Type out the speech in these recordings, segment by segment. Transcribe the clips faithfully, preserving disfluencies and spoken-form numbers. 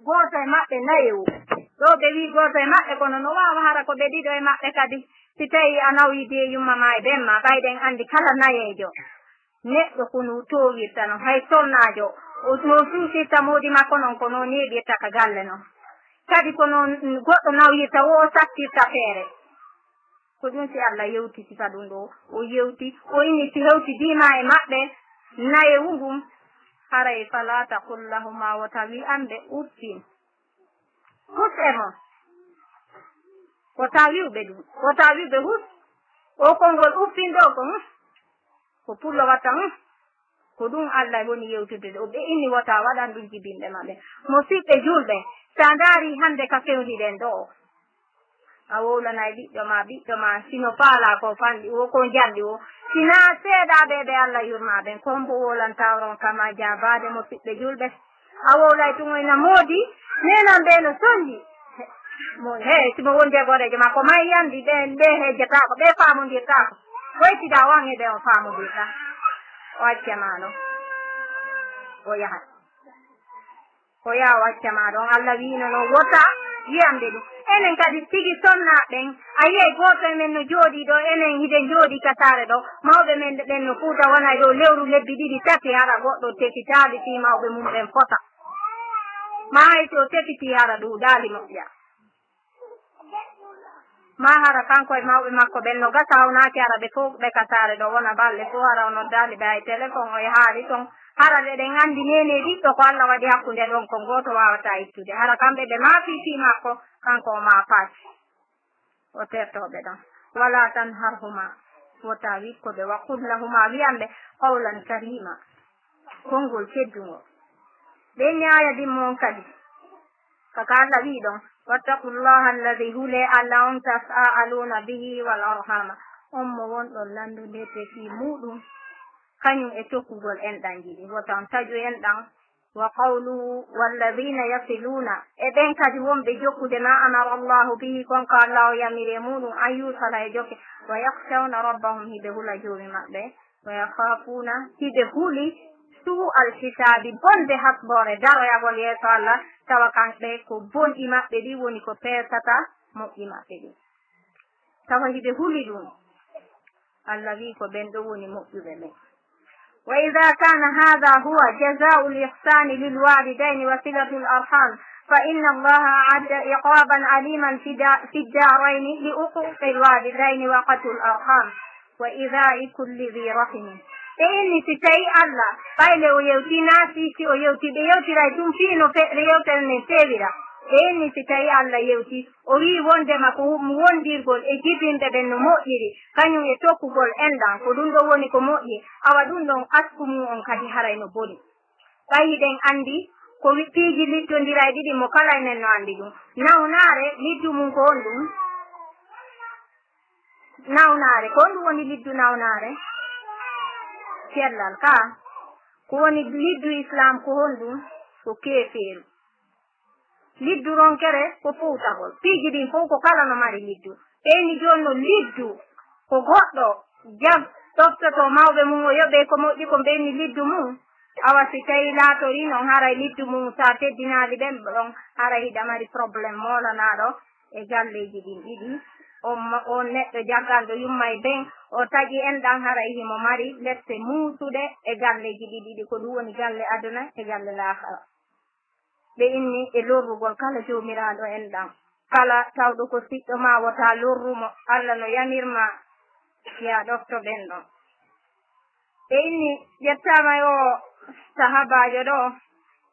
Gooto e maɓɓe nayewu. Ɗo ɓe wi gooto e maɓɓe, kono no waawa hara ko ɓe ɗiɗo e maɓɓe kadi. Si tawi a nawi de yumma ma e ben ma, ɓayɗen anndi kala nayeejo, neɗɗo ko no toowirta non, hay solnaajo, o, no suusirta moodi makko non, ko no neeɓirta ka galle non. Kadi ko non goɗɗo nawyirta, wo o sattirta feere. Ko ɗum si Allah yewti sifa ɗum ɗo, o yewti, o inni si hewtidiima e maɓɓe nayewu ngun, haray fala taqul lahuma, wota wi'an ɓe uffin. Hus e mon. Wota wi'u ɓe ɗum. Wota wi'u ɓe hus. O konngol uffin ɗo ko, hmm, ko pullo watta, hmm. Ko ɗum Allah woni yewtude ɗo. Ɓe inni wota waɗan ɗum jibinɓe maɓɓe. Musiɓɓe julɓe, sa ndaari hannde ka fewndi ɗen ɗo, a wowlanay ɓiɗɗo ma, ɓiɗɗo ma, sino faala ko fanɗi o, ko njanɗi o. Sina seeɗa ɓe, ɓe Allah yurma ɓen, ko mbo wolanta oron kama jaabaade, musiɓɓe julɓe. A wowlay tun o ina moodi, nenan ɓe no sonji. Mo, he, simo wondi e gooreejo makko, may yandi, ɓe, ɓe hejjataako, ɓe faamondirtaako. Hoytida o an e ɓe on faamondirta. O acca ma non. O yaha. Ko yaa o acca ma ɗon. Allah wi'ino non, wota wi'an ɓe ɗum. Enen kadi tigi sonnaaɓe ɓen, a yi'ay gooto e men no jooɗii ɗo, enen hiɗen jooɗii ka saare ɗo, mawɓe men ɓen no fuuta wonay ɗo lewru lebbi ɗiɗi tati, hara goɗɗo tefitaali fii mawɓe mum ɓen fota. Maa hay si o tefitii hara ɗuuɗaali moƴƴa. Maa hara kanko e mawɓe makko ɓen no gasa hawnaaki hara ɓe fow ɓe ka saare ɗo wona balɗe fow, hara o noddaali ɓe hay telefon, o yahaali ton. Hara eɗen anndi neenee ɓiɗɗo ko Allah waɗi hakkunde ɗon, ko gooto waawataa ittude. Hara kamɓe ɓe maafii fii makko, kanko o maafaaki. O tertoo ɓe ɗon. Wala tanharhuma, wota wikko ɓe. Wa qul lahuma, wi'an ɓe qawlan karima, konngol teddungol. Ɓe ñaaya dimmo on kadi. Kaka Allah wi'i ɗon, wattaqullaha alladhi, hulee Allah on, tasaaluna bihi wal arhama, on mo wonɗon lanndundirde fii muuɗum, kañum e tokkugol enɗanji ɗin. Wota on taƴu enɗan. Wa qawluhu, walladhina yasiluna, e ɓen kadi wonɓe jokkude ma amara Allahu bihi, kon ko Allah o yamiri e muuɗum, an yusala e jokke, wa yakhshawna rabbahum, hiɓe hula Joomi maɓɓe. Wa yakhafuuna, hiɓe huli, suu'al hisaabi, bonde hasboore, daroyagol yeeso Allah, tawa kamɓe ko bonɗi maɓɓe ɗin woni ko peesata moƴƴi maɓɓe ɗin. Tawa hiɓe huli ɗum. Allah wi'i ko ɓen ɗon woni moƴƴuɓe ɓen. Wa idha kana hadha huwa jazaa'ul ihsani lil walidayni wa silatil arham, fa inna Allaha a'adda iqaban aliman fi da-, fid darayni li uquqil walidayni wa qat'il arham. Wa idaa'i kulli dhi rahimin. Ɓe inni si tawi Allah, ɓay le o yewti, naa si, si o yewti, ɓe yewtiray ɗum fii no fe-, ɓe yewtere nden feewira. Ɓe inni si tawi Allah yewti, o wi'i wondema ko mo wondirgol e jibinɓe ɓen no moƴƴiri, kañum e tokkugol enɗan, ko ɗum ɗon woni ko moƴƴi, awa ɗum ɗon asku mum on kadi haray no boni. Ɓay hiɗen anndi ko wi-, piiji liddondirayɗi ɗin mo kala enen no anndi ɗum. Nawnaare, liddu mum ko honɗum? Nawnaare, ko honɗum woni liddu nawnaare? Cellal ka. Ko woni liddu Islaam ko honɗum? Ko keefeeru. Liddu ronkere ko fowtagol. Piiji ɗin fow ko kala no mari liddu. Ɓeyni jooni no liddu ko goɗɗo jag-, ɗoftoto mawɓe mum o yoɓe ko moƴƴi ko ɓeyni liddu mum. Awa si tawi laatorii noon haray liddu mum, so a teddinaali ɓen ɗon, haray hiɗa mari problème moolanaaɗo e galleeji ɗin ɗiɗi. On ma-, on neɗɗo jagganɗo yumma e ben, o taƴi enɗan, haray himo mari lette muusuɗe e galleeji ɗi ɗiɗi, ko ɗum woni galle aduna e galle laakara. Ɓe inni e lorrugol kala joomiraaɗo enɗan. Kala tawɗo ko siɗɗo ma, wota lorru mo. Allah no yamir ma, yaa ɗofto ɓen ɗon. Ɓe inni, ƴettaama e o sahabaajo ɗo,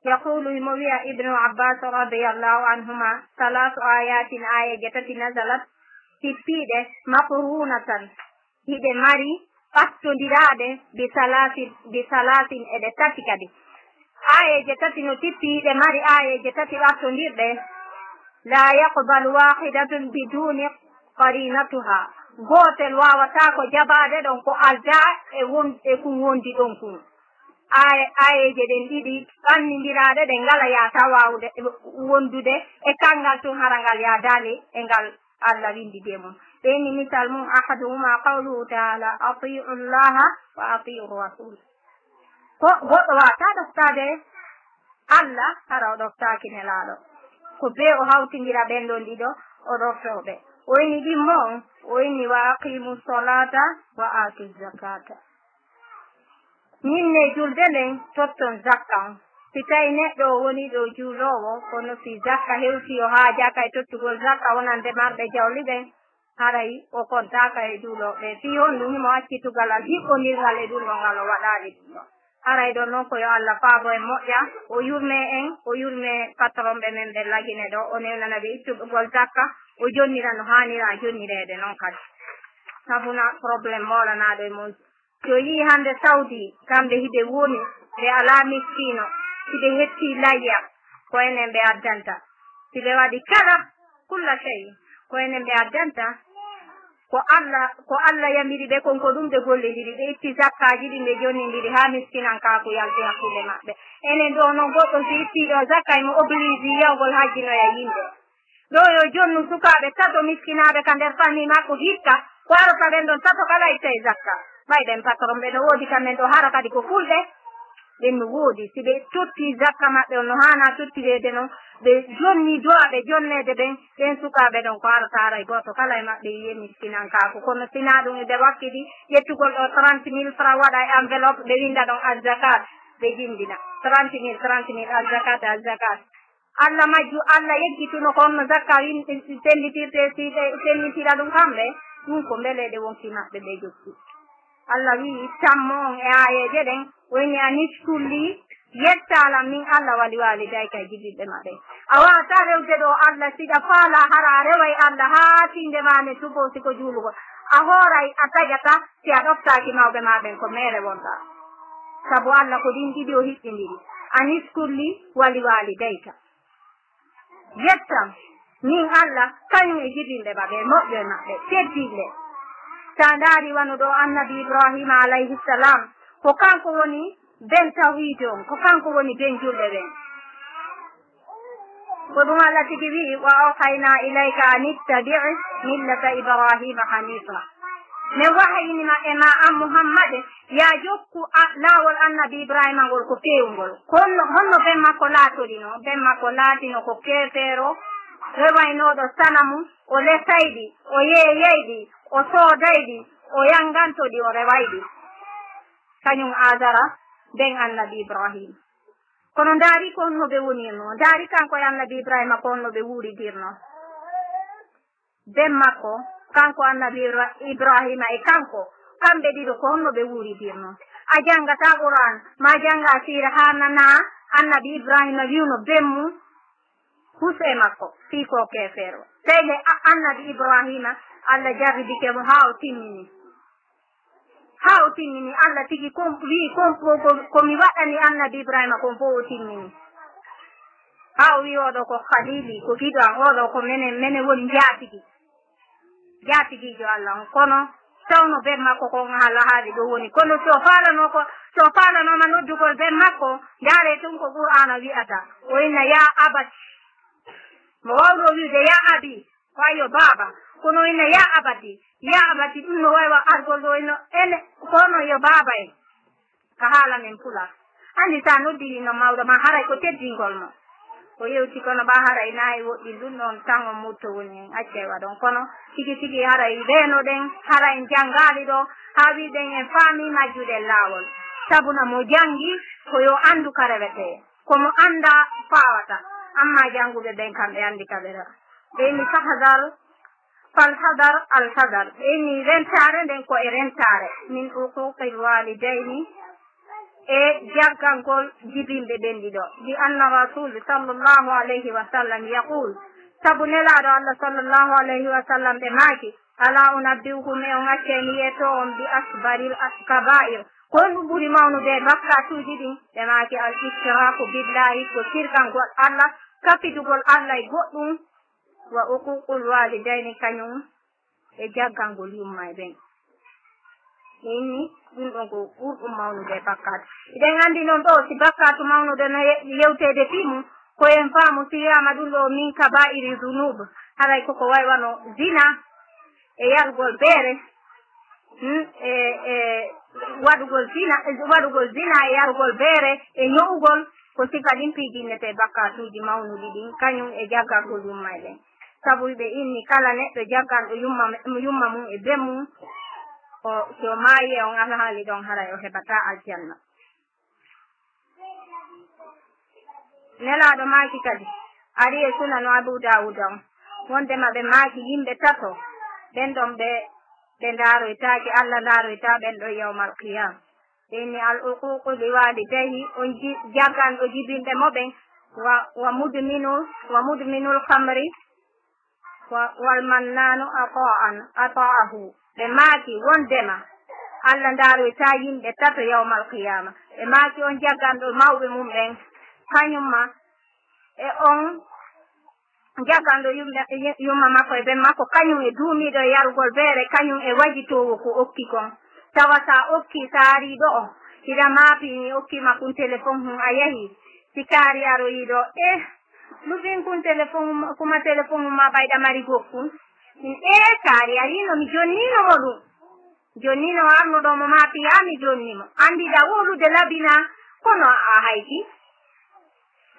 yaqulu, himo wi'a Ibnu Abbas radiyallahu anhuma, salaasu ayatin, aayeeje tati, nazalat, tippiiɗe, maqrunatan, hiɗe mari ɓattondiraaɗe, bi salaasin, bi salaasin, e ɗe tati kadi. Aayeeje tati no tippi, hiɗe mari aayeeje tati ɓattondirɗe, la yaqbalu wahidatun biduni qarinatuha. Gootel waawataa ko jabaade ɗon ko aldaa e won-, e kun wondi ɗon kun. Aaye-, aayeeje ɗen ɗiɗi ɓannindiraaɗe, ɗe ngala yaata waawude wondude e kanngal tun, hara ngal yaadaali e ngal Allah windidi e mum. Ɓe inni misal mum, ahaduhuma qawluhu ta'ala, "Ati'u Allaha wa ati'u Rasul." Ko goɗɗo waawataa ɗoftaade Allah, hara o ɗoftaaki Nelaaɗo. Ko bee o hawtindira ɓen ɗon ɗiɗo, o ɗoftoo ɓe. O inni ɗimmo on, o inni: "Wa aqimu salata wa atu zakata." Ñinne julde nden, totton zakka on. Si tawi neɗɗo o woni ɗo juuloowo, kono si zakka hewti o haajaaka e tottugol zakka wonande marɓe jawli ɓen, haray o kontaaka e juulooɓe. Fii honɗum? Himo acci tugalal hiɓɓondirngal e ɗum ɗon, ngal o waɗaali ɗum ɗon. Haray ɗon non ko yo Allah faabo en moƴƴa, o yurmee en, o yurmee patronɓe men ɓe Lagine ɗo, o newnana ɓe ittugol zakka, o jonnira no haanira jonnireede non kadi. Sabuna problème moolanaaɗo e mon. Si o yi'i hannde Sawdi, kamɓe hiɓe woni, ɓe alaa miskiino, si ɓe hetti layya, ko enen ɓe addanta. Si ɓe waɗi kala, kulla shay, ko enen ɓe addanta. Ko Allah, ko Allah yamiri ɓe kon, ko ɗum ɓe gollindiri. Ɓe itti zakkaaji ɗin, ɓe jonnindiri haa miskinankaaku yalti hakkunde maɓɓe. Enen ɗoo non, goɗɗo si itti ɗoo zakka, mo obligé yahugol hajjinoya yimɓe. Ɗo yo jonnu sukaaɓe tato miskinaaɓe ka nder famille makko hikka, ko arata ɓen ɗon tato kala itta e zakka. Ɓay ɓen patron ɓe no woodi ka men ɗo, hara kadi ko fulɓe, ɓen no woodi. Si ɓe totti zakka maɓɓe on no haana tottireede non, ɓe jonni du'a ɓe jonneede ɓen, ɓen sukaaɓe ɗon ko arata haray gooto kala e maɓɓe yi'e miskinankaaku. Kono sinaa ɗum ɓe wakkidi ƴettugol ɗo trente mille francs waɗa e enveloppe, ɓe winda ɗon azzakat, ɓe jindina trente mille, trente mille azzakat, azzakat. Allah majju, Allah yeggituno ko honno zakka win-, sellitirte, si ɓe sellitira ɗum kamɓe, ɗum ko mbeleeɗe wonki maɓɓe ɓe jokki. Allah wi'i, tammo on e aayeeje ɗen, o inni, "Anishkur li", yettaa lan min Allah, "wali walidayka", e jibiɓɓe maɓɓe. A waawataa rewde ɗo Allah, siɗa faala hara a reway Allah haa tiinde maa ne tuboo si ko juulugol. A hooray, a taƴata, si a ɗoftaaki mawɓe maa ɓen, ko meere wontaa. Sabu Allah ko ɗin ɗiɗi o hiɓɓindiri. "Anishkur li, wali walidayka." Yettan min Allah, kañum e jibinɓe maɓɓe, moƴƴo e maɓɓe, teddinɓe. Sa ndaari wano ɗo Annabi Ibrahima alayhi salam, ko kanko woni ben tawhiid on, ko kanko woni ben julɓe ɓen. Ko ɗum Allah tigi wi'i, "Wa awhayna ilayka an ittabi' millata Ibrahima hanifa." Min wahayini ma e ma an Muhammad, ya jokku a-, laawol Annabi Ibrahima ngol ko feewungol. Ko honno, honno ben makko laatorino? Ben makko laatino ko keefeero, rewaynooɗo sanamu, o lesayɗi, o yeeyayɗi, o soodayɗi, o yangantoɗi, o rewayɗi. Kañum Azara, ben Annabi Ibrahima. Kono ndaari ko honno ɓe wonirno. Ndaari kanko e Annabi Ibrahima ko honno ɓe wuuridirno. Ben makko, kanko Annabi Ibra-, Ibrahima e kanko, kamɓe ɗiɗo ko honno ɓe wuuridirno. A janngataa Qur'aan, ma janngaa siira haa nanaa Annabi Ibrahima wi'uno ben mum, hus e makko, fii ko keefeero. Sey nde a-, Annabi Ibrahima, Allah jarribike mo haa o timmini. Haa o timmini, Allah tigi kon, wi'i kon, ko, ko, ko mi waɗani Annabi Ibrahima kon fof o timmini. Haa o wi'i, "Oɗo ko Khalili, ko giɗo am, oɗo ko menen, menen woni njaatigi." Njaatigiijo Allah on. Kono tawno ben makko kon haala haali ɗo woni. Kono so faalano ko, so faalanooma noddugol ben makko, ndaare tun ko Qur'aana wi'ata. O inna, "Ya abati." Mo wawno wi'ude, "Ya abi." Ko yo baaba, kono ina ya abati, ya abati, ɗum no wawi wa argol ɗo ino ene, kono yo baaba en, ka haala men pulaar. Anndi sa noddiri no mawɗo ma, haray ko teddingol mo. O yewti kono ɓa haray nayi woɗɗi ɗum ɗon tan on mutto woni en accay waɗon. Kono tigi tigi haray ɓeeno ɗen, haray en janngaali ɗo, haa wiɗen en faami majjuɗen laawol. Sabuna mo janngi ko yo anndu ka rewetee. Ko mo annda faawata. Amma jannguɓe ɓen kam ɓe anndi ka ɓe rewa. Ɓe inni fahadar, falhadar, alhadar. Ɓe inni rentaare nden ko e rentaare. Min uquqil walidayni, e jaggangol jibinɓe ɓen ɗiɗo. Li anna rasul sallallahu alayhi wa sallam yaqul, sabu Nelaaɗo Allah sallallahu alayhi wa sallam ɓe maaki, ala unabbi'ukum, e on accay mi yeeto on bi akbaril kaba'ir, ko honɗum ɓuri mawnude e bakkatuuji ɗin? Ɓe maaki al ishraaku billahi, ko sirkangol Allah, kapitugol Allah e goɗɗum, wa uququl walidayni, kañum e jaggangol yumma e ɓen. Ɓe inni ɗum ɗon ko ɓurɗum mawnude e bakkaatu. Eɗen anndi noon ɗo, si bakkaatu mawnude no ye-, yewteede fii mum, ko en faamu si wiyaama ɗum ɗo min kabaa'iri zunub, haray koko wayi wano zina e yarugol beere, hmm, e, e waɗugol zina, waɗugol zina e yarugol beere e ño'ugol, Ko sifa ɗin piiji innetee bakkaatuuji mawnuɗi ɗin, kañum e jaggagol yumma e ɓen. Sabu ɓe inni kala neɗɗo jagganɗo yumma, yumma mum e ben mum, o, si o maayi e on alhaali ɗon, haray o heɓataa aljanna. Nelaaɗo maaki kadi, ari e Sunanu Abu Daawuda on, wondema ɓe maaki yimɓe tato, ɓen ɗon ɓe, ɓe ndaaroytaake, Alla ndaaroytaa ɓen ɗon yawmal qiyaama. Ɓe inni, al uquuqu li waalidayhi, on ji-, jagganɗo jibinɓe mo ɓen, wa, wa mudminu, wa mudminul khamri, wa, wal mannaanu ata'an, ata'ahu. Ɓe maaki wondema Alla ndaaroytaa yimɓe tato yawmal qiyaama. Ɓe maaki on jagganɗo mawɓe mum ɓen, kañum ma e on jagganɗo yumma, yumma makko e ben makko, kañum e duumiiɗo e yarugol beere, kañum e wajitoowo ko okki kon. Tawa sa okki, sa arii ɗo, hiɗa maapi, mi okki ma kun telefon hun, a yahi. Si kaari aroyi ɗo, eh, lubin kun telefon, kuma telefon ma ɓayɗa mari gokkun. Min, eh, kaari arino, mi jonnino mo ɗum. Jonnino arnuɗo mo maapi, yaa mi jonni mo. Anndi ɗa wowlude labina, kono a hayti.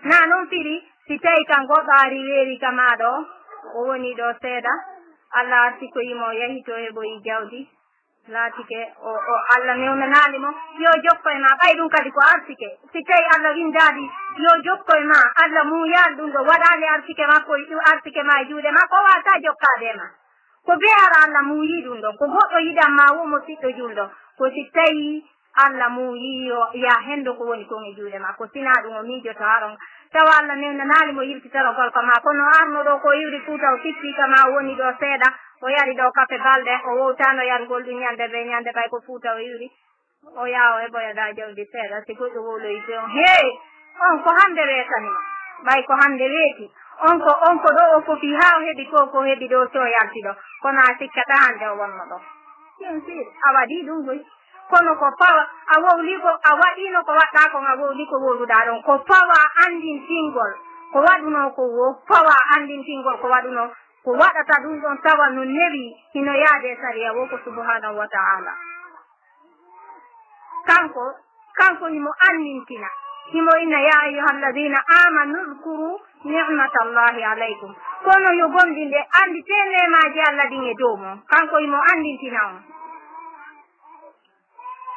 Na non firi, si tawi kan goɗɗo ari weeri ka maaɗa o, o woni ɗo seeɗa, Alla arti ko yimo, o yahi to heɓoyi jawdi, laatike o, o Alla newnanaali mo, yo jokko e ma, ɓay ɗum kadi ko arsike. Si tawi Alla windaali yo jokko e ma, Alla muuyaali ɗum ɗo, waɗaali arsike makko, arsike ma e juuɗe makko, o waawataa jokkaade e ma. Ko bee hara Alla muuyi ɗum ɗon, ko goɗɗo yiɗan ma wo mo siɗɗo julɗo, ko si tawi Alla muuyi yo yaa henndo ko woni kon e juuɗe ma, ko sinaa ɗum o miijoto haron. Tawa Alla newnanaali mo yiltitorogol ka ma, kono arno ɗo ko iwri Fuuta, o sippi ka ma, o woni ɗo seeɗa, o yari ɗo kafe balɗe, o wowtaano yarugol ɗum ñande bee ñande, ɓay ko Fuuta o iwri. O yaa o heɓoya da jawdi seeɗa, si goɗɗo wowloyi be on, hee, on ko hannde weetani mo. Ɓay ko hannde weeti. On ko, on ko ɗo o fofi haa o heɓi ko, ko heɓi ɗo, si o yalti ɗo. Kono a sikkata hannde o wonno ɗo. Bien sûr, a waɗi ɗum koy. Kono ko pawa, a wowli ko, a waɗino ko waɗɗa kon, a wowli ko wowluɗa ɗon. Ko pawa anndintingol ko waɗuno ko wo, pawa anndintingol ko waɗuno, ko waɗata ɗum ɗon tawa no newi, hino yaade e sariya wo ko subhanahu wa ta'ala. Kanko, kanko himo annintina. Himo inna, "Ya ayyuhalladhina amanu dhkuru ni'matallahi alaykum." Kono yo gomɗinɓe anndite neemaaji Alla ɗin e dow mon. Kanko himo anndintina on.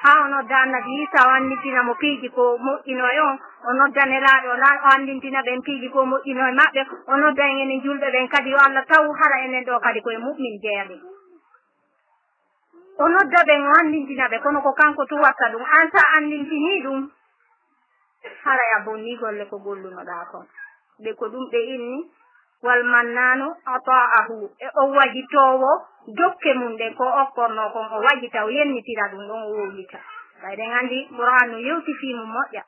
Haa o nodda Annabi Iisa, o anndintina mo piiji ko moƴƴino e on. O nodda Nelaaɗo, o la-, o anndintina ɓen piiji ko moƴƴino e maɓɓe. O nodda en enen julɓe ɓen kadi, yo Alla taw hara enen ɗo kadi ko e mu'min jeyaɓe. O nodda ɓen, o anndintina ɓe, kono ko kanko tun watta ɗum. An sa anndintinii ɗum, haray a bonnii golle ko gollunoɗaa kon. Ɓe ko ɗum ɓe inni, wal mannaanu ata'ahu, e o wajitoowo jokke mum ɗen, ko okkornoo kon, o wajita, o yennitira ɗum ɗon, o wowlita. Ɓay ɗen anndi Qur'aanu yewti fii mum moƴƴa.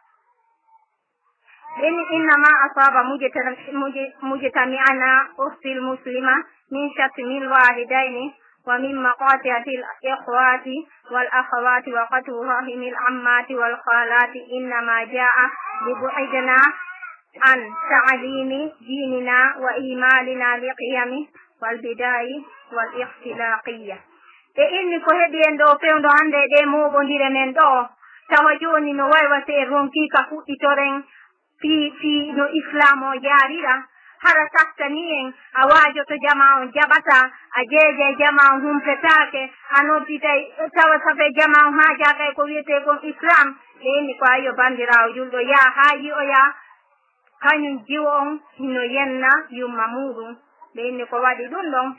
Ɓe inni, innama asaba mujta-, muj-, mujtami'ana ukhtil muslima min shatmil walidayni wa min maqati'atil ikhwati wal akhawati wa qat'u rahimil ammati wal khalati innama ja'a li bu'dina an ta'limi dinina wa ihmalina li qiyami wal bida'i wal ikhtilaqiyya. Ɓe inni ko heɓi en ɗo fewndo hannde e ɗe mooɓondire men ɗo, tawa jooni no way wa si en ronkii ka fuɗɗitoren fii, fii no Islaam o jaarira. Hara saktani en, a waajoto jama on jaɓataa, a jeeja e jama on humpetaake, a nodditay tawa safe jama on haajaaka e ko wiyetee kon Islaam. Ɓe inni ko ayyo banndiraawo julɗo, yaa haa yi'oyaa kañum jiwo on hino yenna yumma muuɗum. Ɓe inni ko waɗi ɗum ɗon,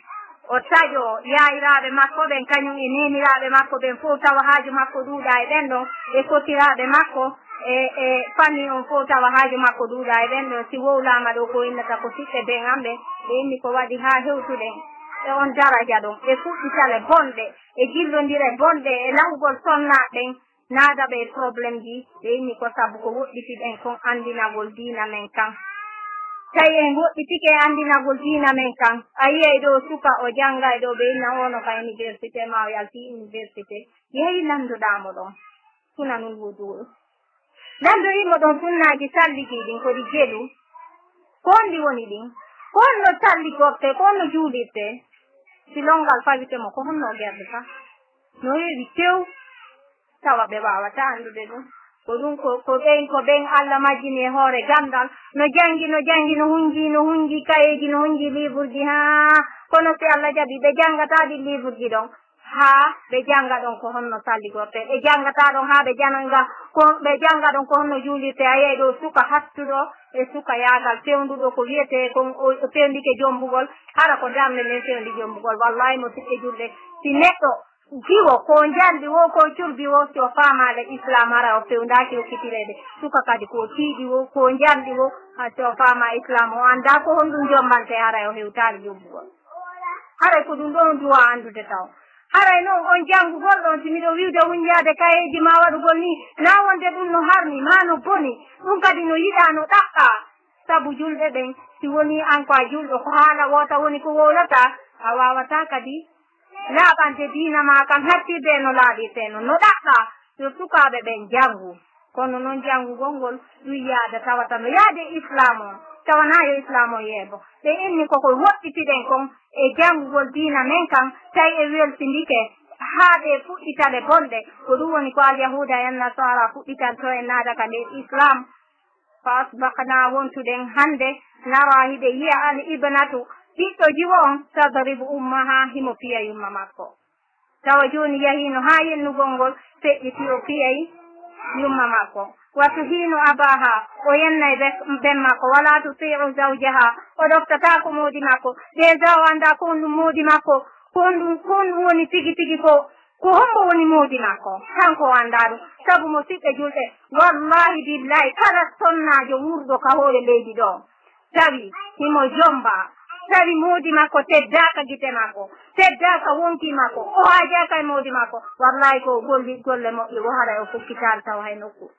o taƴoo yaayiraaɓe makko ɓen, kañum e neeniraaɓe makko ɓen fow, tawa haaju makko ɗuuɗaa e ɓen ɗon, e kotiraaɓe makko, e, e famille on fow, tawa haaju makko ɗuuɗaa e ɓen ɗon. Si wowlaama ɗo ko innata ko siɓɓe ɓen an ɓen, ɓe inni ko waɗi haa hewtuɗen e on daraja ɗon, e fuɗɗitale bonɗe, e jillondire bonɗe, e lawugol sonnaaɓe ɓen, naada ɓe e problème ji, ɓe inni ko sabu ko woɗɗiti ɓen kon anndinagol diina men kan. Tawi en woɗɗitike e anndinagol diina men kan, a yi'ay ɗo suka o janngay ɗo, ɓe inna ono ka université, ma o yalti université, yehi lanndoɗaa mo ɗon. Sunanul wudu. Lanndoyi mo ɗon sunnaaji salligii ɗin, ko ɗi jelu. Ko honɗi woni ɗin? Ko honno salli gorte, ko honno juulirte? Si lonngal fawite mo, ko honno o gerdata? No heewi tew, tawa ɓe waawataa anndude ɗum. Ko ɗum ko, ko ɓen, ko ɓen Allah majjini e hoore ganndal. No janngi, no janngi, no hunnji, no hunnji kayeeji, no hunnji liiburji, haa kono si Allah jaɓi, ɓe janngataa ɗin liiburji ɗon. Haa ɓe jannga ɗon ko honno salligortee. Ɓe janngataa ɗon haa ɓe jannga ko, ɓe jannga ɗon ko honno juulirtee. A yi'ay ɗoo suka hattuɗo e suka yaagal fewnduɗo ko wi'etee kon o, o fewndike jommbugol. Hara ko darnde nden fewndi jommbugol. Wallaahi, musiɓɓe julɓe, si neɗɗo jiwo, ko njanɗi woo, ko curbi woo, si o faamaali Islaam, hara o fewndaaki hokkitireede. Suka kadi ko tiiɗi woo, ko njanɗi woo, haa si o faamaa Islaam, o anndaa ko honɗum jommbantee, hara o hewtaali jombugol. Haray ko ɗum ɗon duwaa anndude taw. Haray non on janngugol ɗon, si miɗo wi'ude hunnjaade kayeeji maa waɗugol nii, naa wonde ɗum no harmi, maa no boni, ɗum kadi no yiɗaa, no ɗaɓɓaa. Sabu julɓe ɓen, si wonii an ko a julɗo, ko haala woota woni ko wowlataa, a waawataa kadi laaɓande diina maa kan, hattirde e no laaɓirtee non. No ɗaɓɓaa yo sukaaɓe ɓen janngu. Kono non janngugol ngol ɗum yaada tawata no yaade Islaam on, tawanaa yo Islaam on yeebo. Ɓe inni ko ko woɗɗitiɗen kon e janngugol diina men kan, tawi e weltindike haa ɗe fuɗɗitale bonɗe. Ko ɗum woni ko Alyahuuda en Nasaara fuɗɗitanto en naada ka nder Islaam. Fa asbahnaa, wontuɗen hannde, naraa hiɗe yi'a al ibnatu, ɓiɗɗo jiwo on, tadribu ummahaa, himo piya yumma makko. Tawa jooni yahiino haa yennugol ngol feƴƴiti, o piyay yumma makko. Wa tuhiinu abaahaa, o yennay be-, ben makko. Walaa tutii'u zawjahaa, o ɗoftataako moodi makko. Déjà o anndaa ko honɗum moodi makko, ko honɗum, ko honɗum woni tigi tigi ko, ko hombo woni moodi makko. Kanko o anndaa ɗum. Sabu musiɓɓe julɓe, wallaahi billaahi, kala sonnaajo wuurɗo ka hoore leydi ɗoo, tawi himo jomba, tawi moodi makko teddaaka gite makko, teddaaka wonki makko, o haajaaka e moodi makko, wallaahi ko o golli golle moƴƴe, wo haray o fokkitaali taw hay nokku.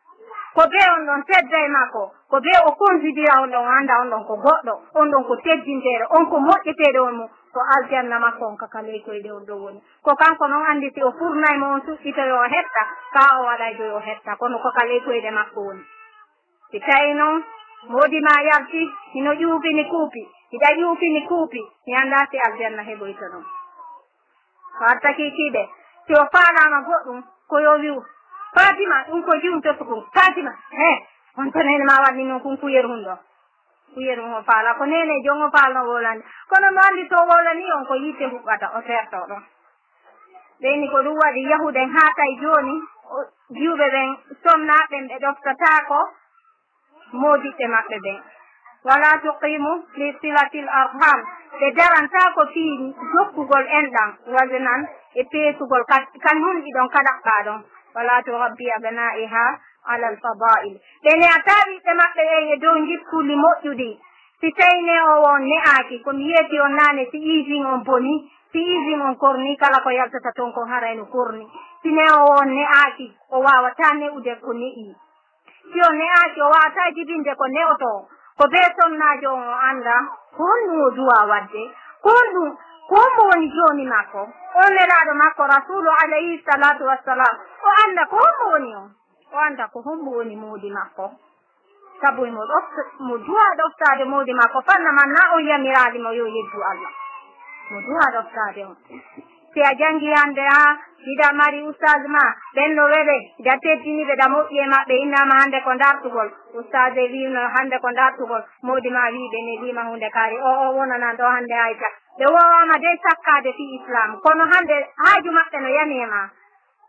Ko bee on ɗon tedda e makko, ko bee o konsidira on ɗon, o annda on ɗon ko goɗɗo, on ɗon ko teddinteeɗo, on ko moƴƴeteeɗo on mo, ko aljanna makko on ka, ka ley koyɗe on ɗon woni. Ko kanko non anndi si o furnay mo on suɓɓito yo o hetta, kaa o waɗay joy o hetta, kono ko ka ley koyɗe makko woni. Si tawi non moodi maa yalti, hino ƴuufini kuupi, hiɗa ƴuufini kuupi, mi anndaa si aljanna heɓoyto ɗum. Ko arta kiikiiɗe, si o faalaama goɗɗum, ko yo wi'u, "Faatima, ɗum ko jiwto sukun, Faatima, he, on to neene maa waɗni non kun kuyeru hun ɗo." Kuyeru hun o faala, ko neene jon o faalno wowlande. Kono mo anndi so o wowlanii on ko yiite huɓɓata, o seerto ɗon. Ɓeyni ko ɗum waɗi yahuɗen haa tawi jooni, o, jiwɓe ɓen sonnaaɓe ɓen ɓe ɗoftataako moodiɓɓe maɓɓe ɓen. Wala tuqimu li silatil arham, ɓe darantaako fii jokkugol enɗan, waznan, e peesugol ka, ka nunɗi ɗon, ka ɗaɓɓaa ɗon. Wala turabbi abnaiha alal fadail, ɓe ne'ataa ɓiɓɓe maɓɓe ɓen e dow njikkulli moƴƴuɗi. Si tawi ne'oowo on ne'aaki, ko mi yeeti on naane, si usine on boni, si usine on korni, kala ko yaltata ton kon haray no korni. Si ne'oowo on ne'aaki, o waawataa ne'ude ko ne'ii. Si o ne'aaki, o waawataa jibinde ko ne'otoo. Ko bee sonnaajo on o annda ko honɗum o duwaa waɗde, ko honɗum, ko hombo woni joomi makko. On nelaaɗo makko, Rasuulu alayhi salaatu wassalam, o annda ko hombo woni on. O annda ko hombo woni moodi makko. Sabu mo ɗoft-, mo duwaa ɗoftaade moodi makko, fanna man na on yamiraali mo yo yeddu Allah. Mo duwaa ɗoftaade on. Si a janngi hannde, haa hiɗa mari ustaas ma, ɓen no wele, hiɗa teddini ɓe, hiɗa moƴƴi e maɓɓe, innaama hannde ko dartugol. Ustaas e wi'uno hannde ko dartugol, moodi ma wi'i ɓe neliima huunde kaari. O, o wonanan ɗo hannde Aysa. Ɓe woowaama dey sakkaade fii Islaam, kono hannde haaju maɓɓe no yani e ma.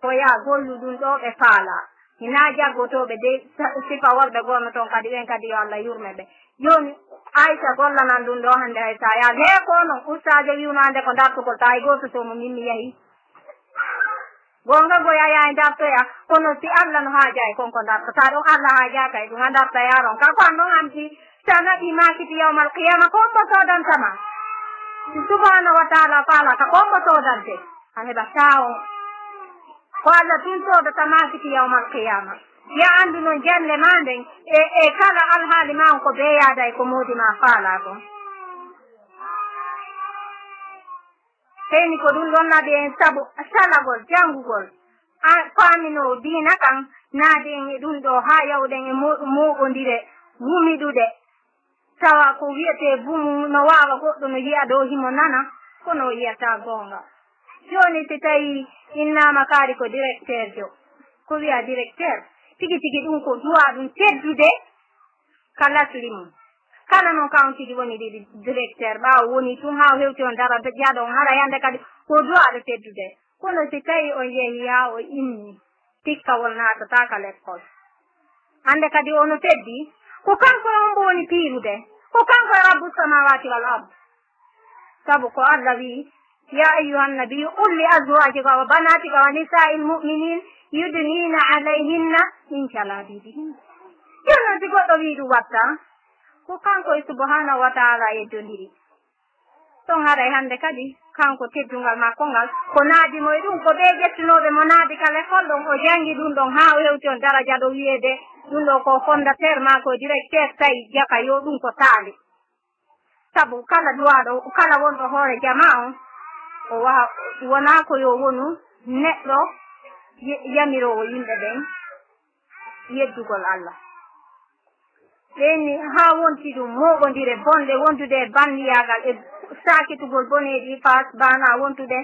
Ko yaa gollu ɗum ɗo ɓe faalaa. Hinaa jaggotooɓe dey sa-, sifa worɓe gonno toon kadi, ɓeen kadi yo Allah yurme ɓe. Jooni, Aysa gollanan ɗum ɗo hannde hay sa yaa. Hee ko onon ustaaje wi'uno hannde ko dartugol, ta hay gooto so mo min mi yahi. Goonga goy a yahay dartoya, kono si Allah no haajay kon ko dartata ɗon, Allah haajaaka e ɗum, a dartaya ɗon. Ka ko an ɗon anndi, si a naɓi maakiti yawmal qiyama, ko hombo soodanta ma? Si subhanahu wa ta'ala faalaka, ko hombo soodante? A heɓataa on. Ko Allah tun soodata maa siki yawmal qiyama. Yo anndu non jannde maa nden e, e kala alhaali maa on ko bee yaada e ko moodi maa faalaa kon. Seyni ko ɗum ɗon naɓi en sabu salagol, janngugol, a faaminoo diina kan, naadi en e ɗum ɗo haa yawɗen e mo-, mooɓondire wumiɗuɗe. Tawa ko wi'etee bumu no waawa goɗɗo no yi'a ɗoo himo nana, kono o yi'ataa goonga. Jooni si tawii innaama kaari ko directeur jo, ko wi'a directeur, Tigi tigi ɗum ko du'a ɗum teddude ka lasli mum. Kala noon ka on tigi woni ɗiɗi directeur, ɓaawo woni tun haa o hewti on dara jaɗo on, hara yande kadi ko du'a ɗo teddude. Kono si tawi on yehi haa o inni, tikkawol naatata ka lekkol. Hande kadi o no teddi, ko kanko e on woni piirude, ko kanko e Rabbu samawati wal ard. Sabu ko Allah wi, "Ya ayyuhan nabiyyu qul li azwajika wa banatika wa nisa'il mu'minin yudnina alayhinna min jalabibihin." Jooni si goɗɗo wi ɗum watta, ko kanko e subhanahu wa ta'ala yeddondiri. Ɗon haray hande kadi, kanko teddungal makko ngal, ko naadi mo e ɗum, ko ɓe ƴettunooɓe mo naadi ka lekol ɗon, o jangi ɗum ɗon haa o hewti on daraja ɗo wiyeede ɗum ɗo ko fondateur maa ko directeur tawi jaka yo ɗum ko taali. Sabu kala duwaaɗo, kala wonɗo hoore jamaa on, o wa-, wonaa ko yo wonu neɗɗo ye-, yamiroowo yimɓe ɓen yeddugol Allah. Ɓe inni haa wonti ɗum mooɓondire bonɗe wondude e banniyaagal e saakitugol boneeji faas baana wontude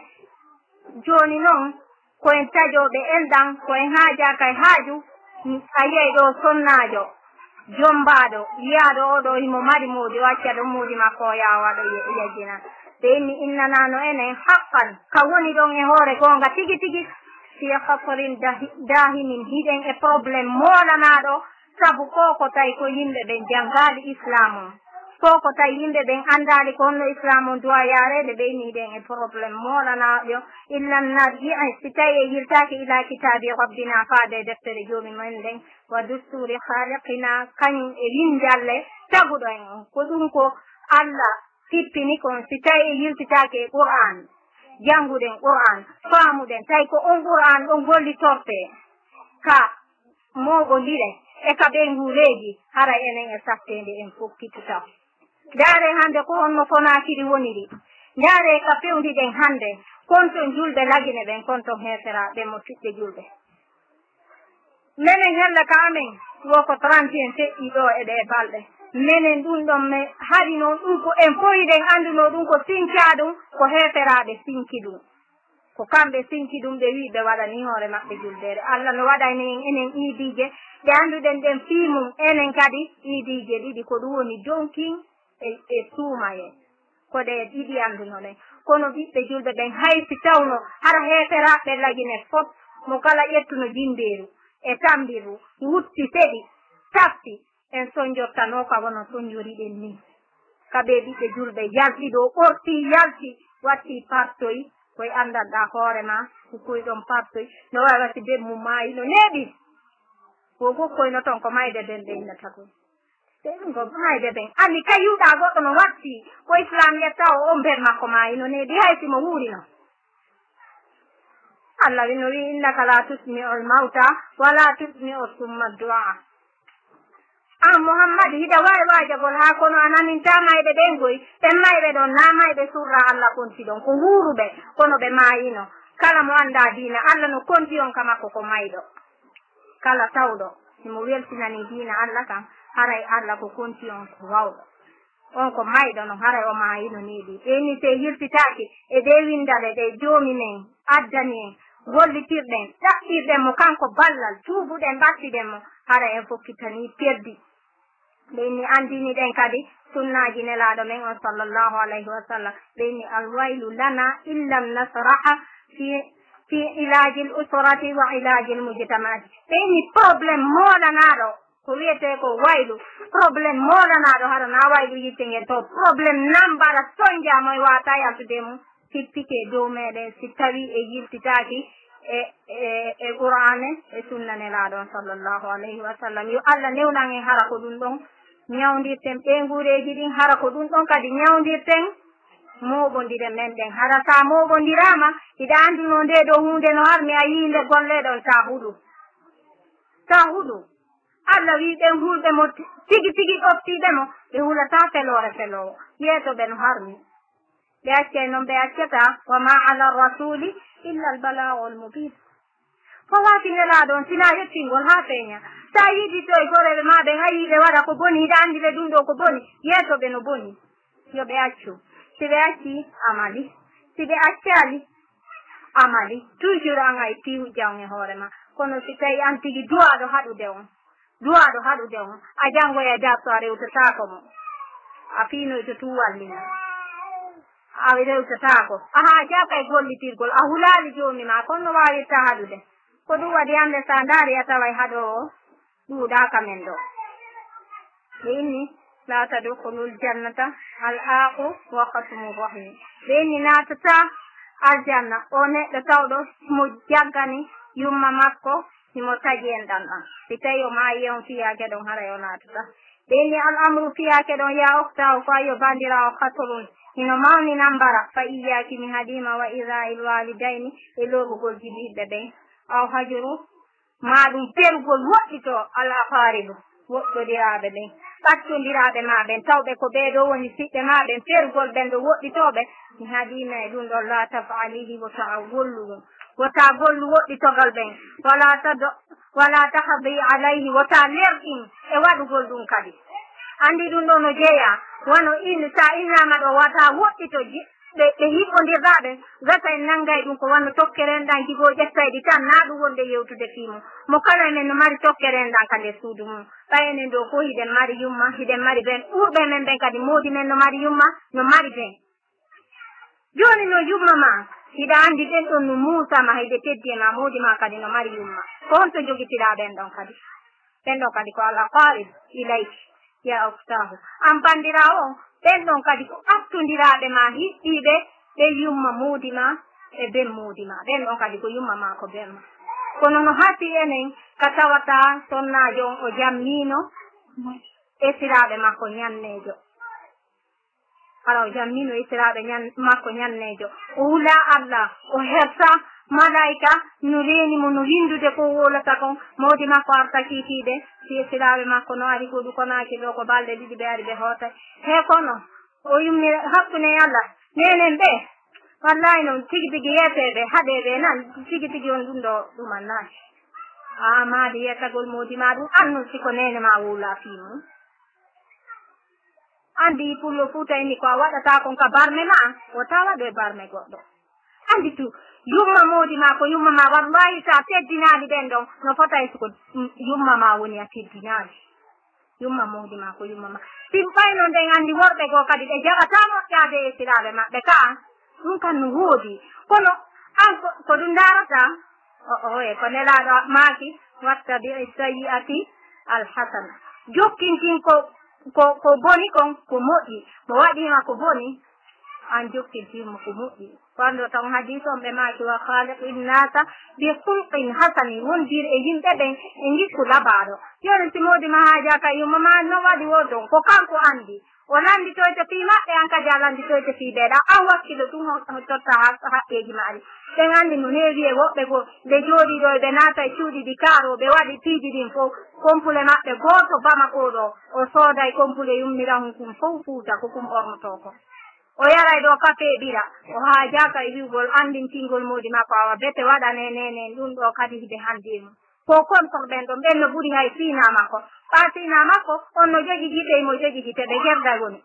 jooni noon. Ko en tajooɓe enɗan, ko en haajaaka e haaju. A yiyay ɗo sonnaajo, jommbaaɗo, yiyaaɗo oo ɗoo himo mari moodi, o acca ɗon moodi makko, o yaha o waɗa ye-, yajjina. Ɓe inni, innanaa no enen, haqqan, ka woni ɗon e hoore goonga tigi tigi, fi qatrin dahi-, daahimin, hiɗen e problème moolanaaɗo, sabu ko ko tawi ko yimɓe ɓen janngaali Islaam on. Ko ko tawi yimɓe ɓen anndaali ko honno Islaam on duwa yaareede, ɓe inni hiɗen e problème moolanaaɗo, illa narji'a, si tawi en yiltaaki ila kitaabi rabbina, faade e deftere joomi men nden, wa dusturi khaliqina, kañum e winndalle taguɗo en on. Ko ɗum ko Allah tippini kon, si tawi en yiltitaaki e Qur'aan, jannguɗen Qur'aan, faamuɗen, tawi ko on Qur'aan ɗon gollitortee ka mooɓondire e ka ɓeynguureeji, haray enen e satteende en fokkitata. Ndaaree hannde ko honno Konaakiri woniri. Ndaaree ka fewndiɗen hannde, konton julɓe Lagine ɓen, konton heeferaaɓe mo siɓɓe julɓe. Menen hella ka amen, wo ko trente et un feƴƴi ɗo e ɗee balɗe. Menen ɗum ɗon me-, hari noon ɗum ko en fof hiɗen annduno ɗum ko sincaa ɗum, ko heeferaaɓe sinci ɗum. Ko kamɓe sinci ɗum, ɓe wi'i ɓe waɗani hoore maɓɓe juldeere. Allah no waɗani en enen iidiije ɗe annduɗen ɗen fii mum, enen kadi iidiije ɗiɗi, ko ɗum woni donkin e, e suumayee. Ko ɗe ɗiɗi anndunoɗen. Kono ɓiɓɓe julɓe ɓen, hay si tawno hara heeferaaɓe Lagine fof, mo kala ƴettuno jinndeeru e tammbirru, wutti seɗi, tafti, en sonjortano ka wano sonjoriɗen ni. Ka ɓe ɓiɓɓe julɓe yalti ɗo, ɓorti, yalti, watti partoy, koy anndanɗaa hoore ma, ko koy ɗon partoy, no wawa si bemmu maayi, no neeɓi. Ko gokkoy no ton ko mayde nden ɓe innata koy. Ɓe ɗum ko mayde ɓen. Anni ka yiwɗa goɗɗo no watti, ko Islam yetta o, on ber makko maayi, no neeɓi hay si mo wuurino. Allah wi-, no wi, "Innaka la tusmi'ul mawta, wa la tusmi'u summa du'a." An Muhammad, hiɗa waawi waajagol haa kono a nanintaa mayɓe ɓen goy. Ɓen mayɓe ɗon, naa mayɓe surra Allah konti ɗon, ko wuuruɓe, kono ɓe maayino. Kala mo anndaa diina Allah no konti on ka makko ko mayɗo. Kala tawɗo himo weltinanii diina Allah kan, haray Allah ko konti on ko wawɗo. On ko mayɗo non, haray o maayino neeɓi. Ɓe ni se yiltitaaki e ɗe winndale ɗe Joomi men addani en, gollitirɗen, ɗaɓɓirɗen mo kanko ballal, tuubuɗen, ɓattiɗen mo, haray en fokkitanii perdi. Ɓe ni anndini ɗen kadi sunnaaji Nelaaɗo men on sallallahu alayhi wa sallam. Ɓe ni, "Alwaylu lana illam nasraha fi, fi ilaajil usrati wa ilaajil mujtamaati." Ɓe ni problème moolanaaɗo ko wiyetee ko waylu, problème moolanaaɗo hara na waylu yitte ngen to, problème nambara sonja moy waata yaltude mum, tippike dow meɗen si tawi e yiltitaaki e, e, e Qur'aane e sunna Nelaaɗo on sallallahu alayhi wa sallam. Yo Allah newnan en hara ko ɗum ɗon ñawndirten ɓeynguureeji ɗin, hara ko ɗum ɗon kadi ñawndirten mooɓondire men ɗen. Hara sa mooɓondiraama, hiɗa annduno nde ɗo huunde no harmi, a yii nde golle ɗon, ta huɗu. Ta huɗu. Allah wi ɓen hulɓe mo ti-, tigi tigi ɗoftiiɓe mo, ɓe hulataa feloore feloowo. Yeeso ɓe no harmi. Ɓe accay non ɓe accataa, "Wa ma ala rasuli illa al balagul mubin." Ko waati Nelaaɗo on, sinaa yottingol haa feeña. Sa yiɗi to e goreeɓe ma ɓen, a yii ɓe waɗa ko boni, hiɗa anndi ɓe ɗum ɗo ko boni, yeeso ɓe no boni. Yo ɓe accu. Si ɓe acci, amali. Si ɓe accaali, amali. Toujours an a itti hujja on e hoore ma. Kono si tawi an tigi duwaaɗo haɗude on, duwaaɗo haɗude on, a janngoya darsu a rewtataako mo. A fiinoyto tuwal ni. A rewtataako. A haajaka e gollitirgol, a hulaali joomi ma, kono no waawirta haɗude. Ko ɗum waɗi hannde sa ndaari a taway haɗoowo ɗuuɗaaka men ɗo. Ɓe inni, "La tadkhulul jannata al aqu wa qati'ur rahim." Ɓe inni, "Naatata aljanna o neɗɗo tawɗo mo jaggani yumma makko, himo taƴi en ɗan ɗan. Si tawi o maayi on fiyaake ɗon, haray o naatata." Ɓe inni, "Al amru fiyaake ɗon, ya oktahu, ko ayo bandiraawo, khaturun, hino mawni nambara, fa iyyaaki mi haɗiima, wa ira'il walidayni, e lorugol jibiiɓe ɓen, aw hajuru, ma ɗum ferugol woɗɗito al aqaribu, woɗɗodiraaɓe ɓen, ɓattondiraaɓe ma ɓen, tawɓe ko ɓee ɗoo woni siɓɓe ma ɓen, ferugol ɓen ɗo woɗɗitooɓe, mi haɗiima e ɗum ɗon, la taf'alihi, wota a gollu ɗum, wota a gollu woɗɗitogol ɓen, wala tado, wala tahdi alayhi, wota lerɗin e waɗugol ɗum kadi. Anndi ɗum ɗoo no jeyaa, wano in, sa innaama ɗo, wata woɗɗito je-, ɓe, ɓe hiɓɓondirɗaa ɓen, gasa en nanngay ɗum ko wano tokkere en ɗan, jigo ƴettay ɗi tan, naa ɗum wonde yewtude fii mum. Mo kala e men no mari tokkere en ɗan ka nder suudu mum. Ɓay enen ɗoo fof hiɗen mari yumma, hiɗen mari ben. Ɓurɓe men ɓen kadi, moodi men no mari yumma, no mari ben. Jooni no yumma ma, hiɗa anndi ɓen ɗon no muusa ma, hiɓe teddi e ma, moodi ma kadi no mari yumma. Ko honto jogitiɗaa ɓen ɗon kadi? Ɓen ɗon kadi ko al aqarib ilayki, ya uktahu. An bandiraawo, ɓen ɗon kadi ko ɓattondiraaɓe ma hiɓɓiiɓe, ɓe yumma moodi ma e ben moodi ma. Ɓen ɗon kadi ko yumma ma, ko ben ma. Kono no hasii enen ka tawata sonnaajo on o jammiino esiraaɓe makko ñanneejo. Hara o jammiino esiraaɓe ñan-, makko ñanneejo. O hula Allah, o hersa malaa'ika, no reeni mo, no winndude ko wowlata kon. Moodi makko arta kiikiiɗe, si esiraaɓe makko no ari ko ɗum ko naaki ɗo, ko balɗe ɗiɗi ɓe ari ɓe hootay. He kono, o yummi hakkunde e Allah. Neenen ɓe, wallahi noon, tigi tigi yeeteeɓe, haɗeeɓe nan, tigi tigi on ɗum ɗo ɗum annaaki. A maadi yeetagol moodi ma ɗum, annun si ko neene ma wowla fii mum. Anndi pullo Fuuta inni ko a waɗata kon ka barme ma, wota waɗu e barme goɗɗo. Anndi tu, yumma moodi ma ko yumma ma, wallahi sa teddinaali ɓen ɗon, no fota e suko yumma ma woni a teddinaali. Yumma moodi ma ko yumma ma. Sin ɓay no nden anndi worɓe goo kadi ɓe jaɓata moƴƴaade e esiraaɓe maɓɓe ka, ɗum kan no woodi. Kono an ko, ko ɗum ndaarata, O, o, e ko Nelaaɗo maaki, "Wattabi'i sayyi'ati al hasana." Jokkintin ko, ko, ko boni kon, ko moƴƴi. Mo waɗiima ko boni, an jokkintin mo ko moƴƴi. Wonndo ton hadiis on ɓe maaki, "Wa khaliqin nasa bi khulqin hasani." Wondir e yimɓe ɓen e ngikku labaaɗo. Jooni si moodi ma haajaaka yumma ma, no waɗi woo ɗon? Ko kanko anndi. O lannditoyte fii maɓɓe, an kadi a lannditoyte fii ɓee ɗa. An wakkilo tun ho-, ho-, totta ha-, haqqeeji maaɗi. Ɓen anndi no heewi e woɓɓe goo, ɓe jooɗii ɗoo, ɓe naata e cuuɗi ɗi kaaroo, ɓe waɗi piiji ɗin fow. Kompule maɓɓe gooto Bamako ɗoo, o sooday kompule yummirahun kun fow Fuuta, ko kun ɓornotoo kon. O yaray ɗoo kafe ɓira, o haajaaka e wi'ugol anndintingol moodi makko, awa bete waɗanee neene en ɗun ɗoo kadi hiɓe hanndi e mum. Ko contre ɓen ɗon, ɓen no ɓuri hay siina makko. Ɓaa siina makko, on no jogi gite, mo jogi gite, ɓe gerday woni.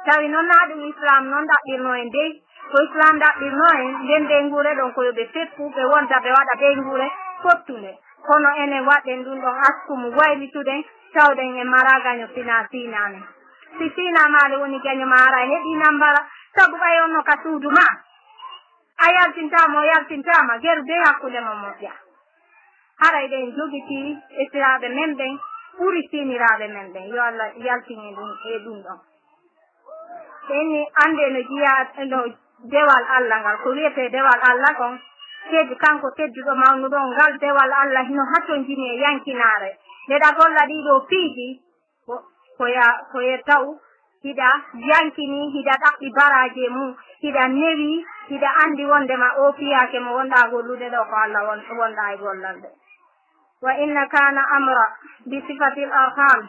Tawi non naa ɗum Islam non ɗaɓɓirno en dey. Ko Islam ɗaɓɓirno en, nden ɓeynguure ɗon ko yo ɓe feppu, ɓe wonda ɓe waɗa ɓeynguure fottunde. Kono enen waɗɗen ɗum ɗon askumu waylituɗen, tawɗen en maraa gaño sinaa siina men. Si siina maale woni gaño ma ara e heɓi nambara, sabu ɓay on no ka suudu ma. A yaltintaama, o yaltintaama, geru dey hakkunde mon moƴƴa. Haray ɗen jogitii esiraaɓe men ɓen, ɓuri siiniraaɓe men ɓen. Yo Allah yaltin e ɗum, e ɗum ɗon. Ɓen ni annde no jiyaa, no dewal Allah ngal, ko wiyetee dewal Allah kon, teddu, kanko tedduɗo mawnuɗo on, ngal dewal Allah hino hatonjini e yankinaare. Nde ɗa golla ɗii ɗoo piiji, ko, ko ya, ko ya taw hiɗa yankini, hiɗa ɗaɓɓi baraaji e mum, hiɗa newi, hiɗa anndi wonndema oo fiyaake mo wonɗaa gollude ɗoo ko Allah won-, wonɗaa e gollal de. Wa inna kana amra bi sifatil arham,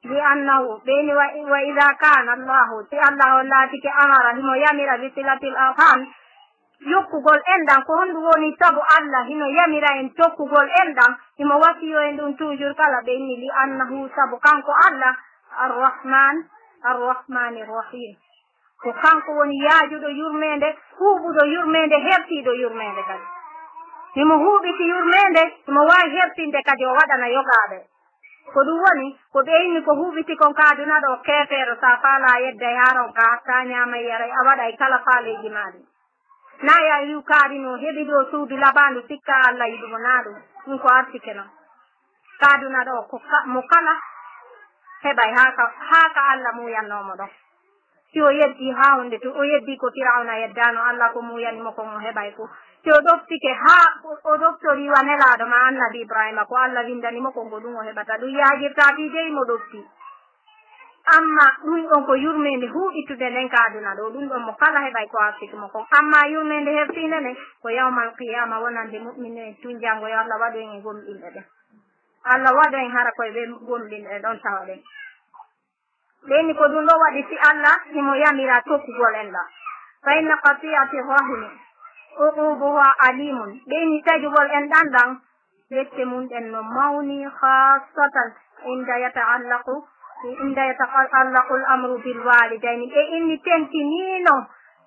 li annahu, ɓeyni wa, wa ida kana Allahu, si Allah on laatike amara, himo yamira bi silatil arham, jokkugol enɗan, ko honɗum woni sabu Allah hino yamira en jokkugol enɗan, himo wasiyo en ɗum toujours kala ɓe inni, li annahu, sabu kanko Allah, Arrahman, Arrahmani Rahim. Ko kanko woni yaajuɗo yurmeende, huuɓuɗo yurmeende, hertiiɗo yurmeende kadi. Himo huuɓiti yurmeende, himo waawi hertinde kadi o waɗana yogaaɓe. Ko ɗum woni, ko ɓe inni ko huuɓiti kon ka aduna ɗo, keefeero, sa faalaa yedday haa ronka, hatta ñaamay yaray, a waɗay kala faaleeji maa ɗin. Na ya yiw kaari no heɓi ɗo suudu labaandu, sikka Alla yiɗumo na ɗum, ɗum ko arsike non. Ka aduna ɗo, ko ka-, mo kala heɓay haa ka, haa ka Alla muuyannoo mo ɗon. Si o yeddi haa hunde to, o yeddi ko Firawna yeddano Alla ko muuyani mo kon o heɓay ko. Si o ɗoftike haa o, o ɗoftori wa nelaaɗo ma Annabi Ibrahima ko Alla windani mo kon ko ɗum o heɓata. Ɗum yaajirta fii dey mo ɗofti. Amma ɗum ɗon ko yurmeende huuɗittude nden ka aduna ɗo. Ɗum ɗon mo kala heɓay ko arsike mo kon. Amma yurmeende hertiinde nden ko yawmal qiyaama wonande mu'mino en tun janngo yo Alla waɗu en e gomɗinɓe ɓen. Alla waɗu en hara koye ɓe gomɗinɓe ɗon tawa ɗen. Ɓeyni ko ɗum ɗo waɗi si Alla himo yamira tokkugol enɗan. Fa inna qati'ati rahimi uqubuha alimun. Ɓeyni taƴugol enɗan ɗan, yette mum ɗen no mawni, khassatan inda yata'allaqu, inda yata'allaqu al-amru bil walidayni. Ɓe inni tentinino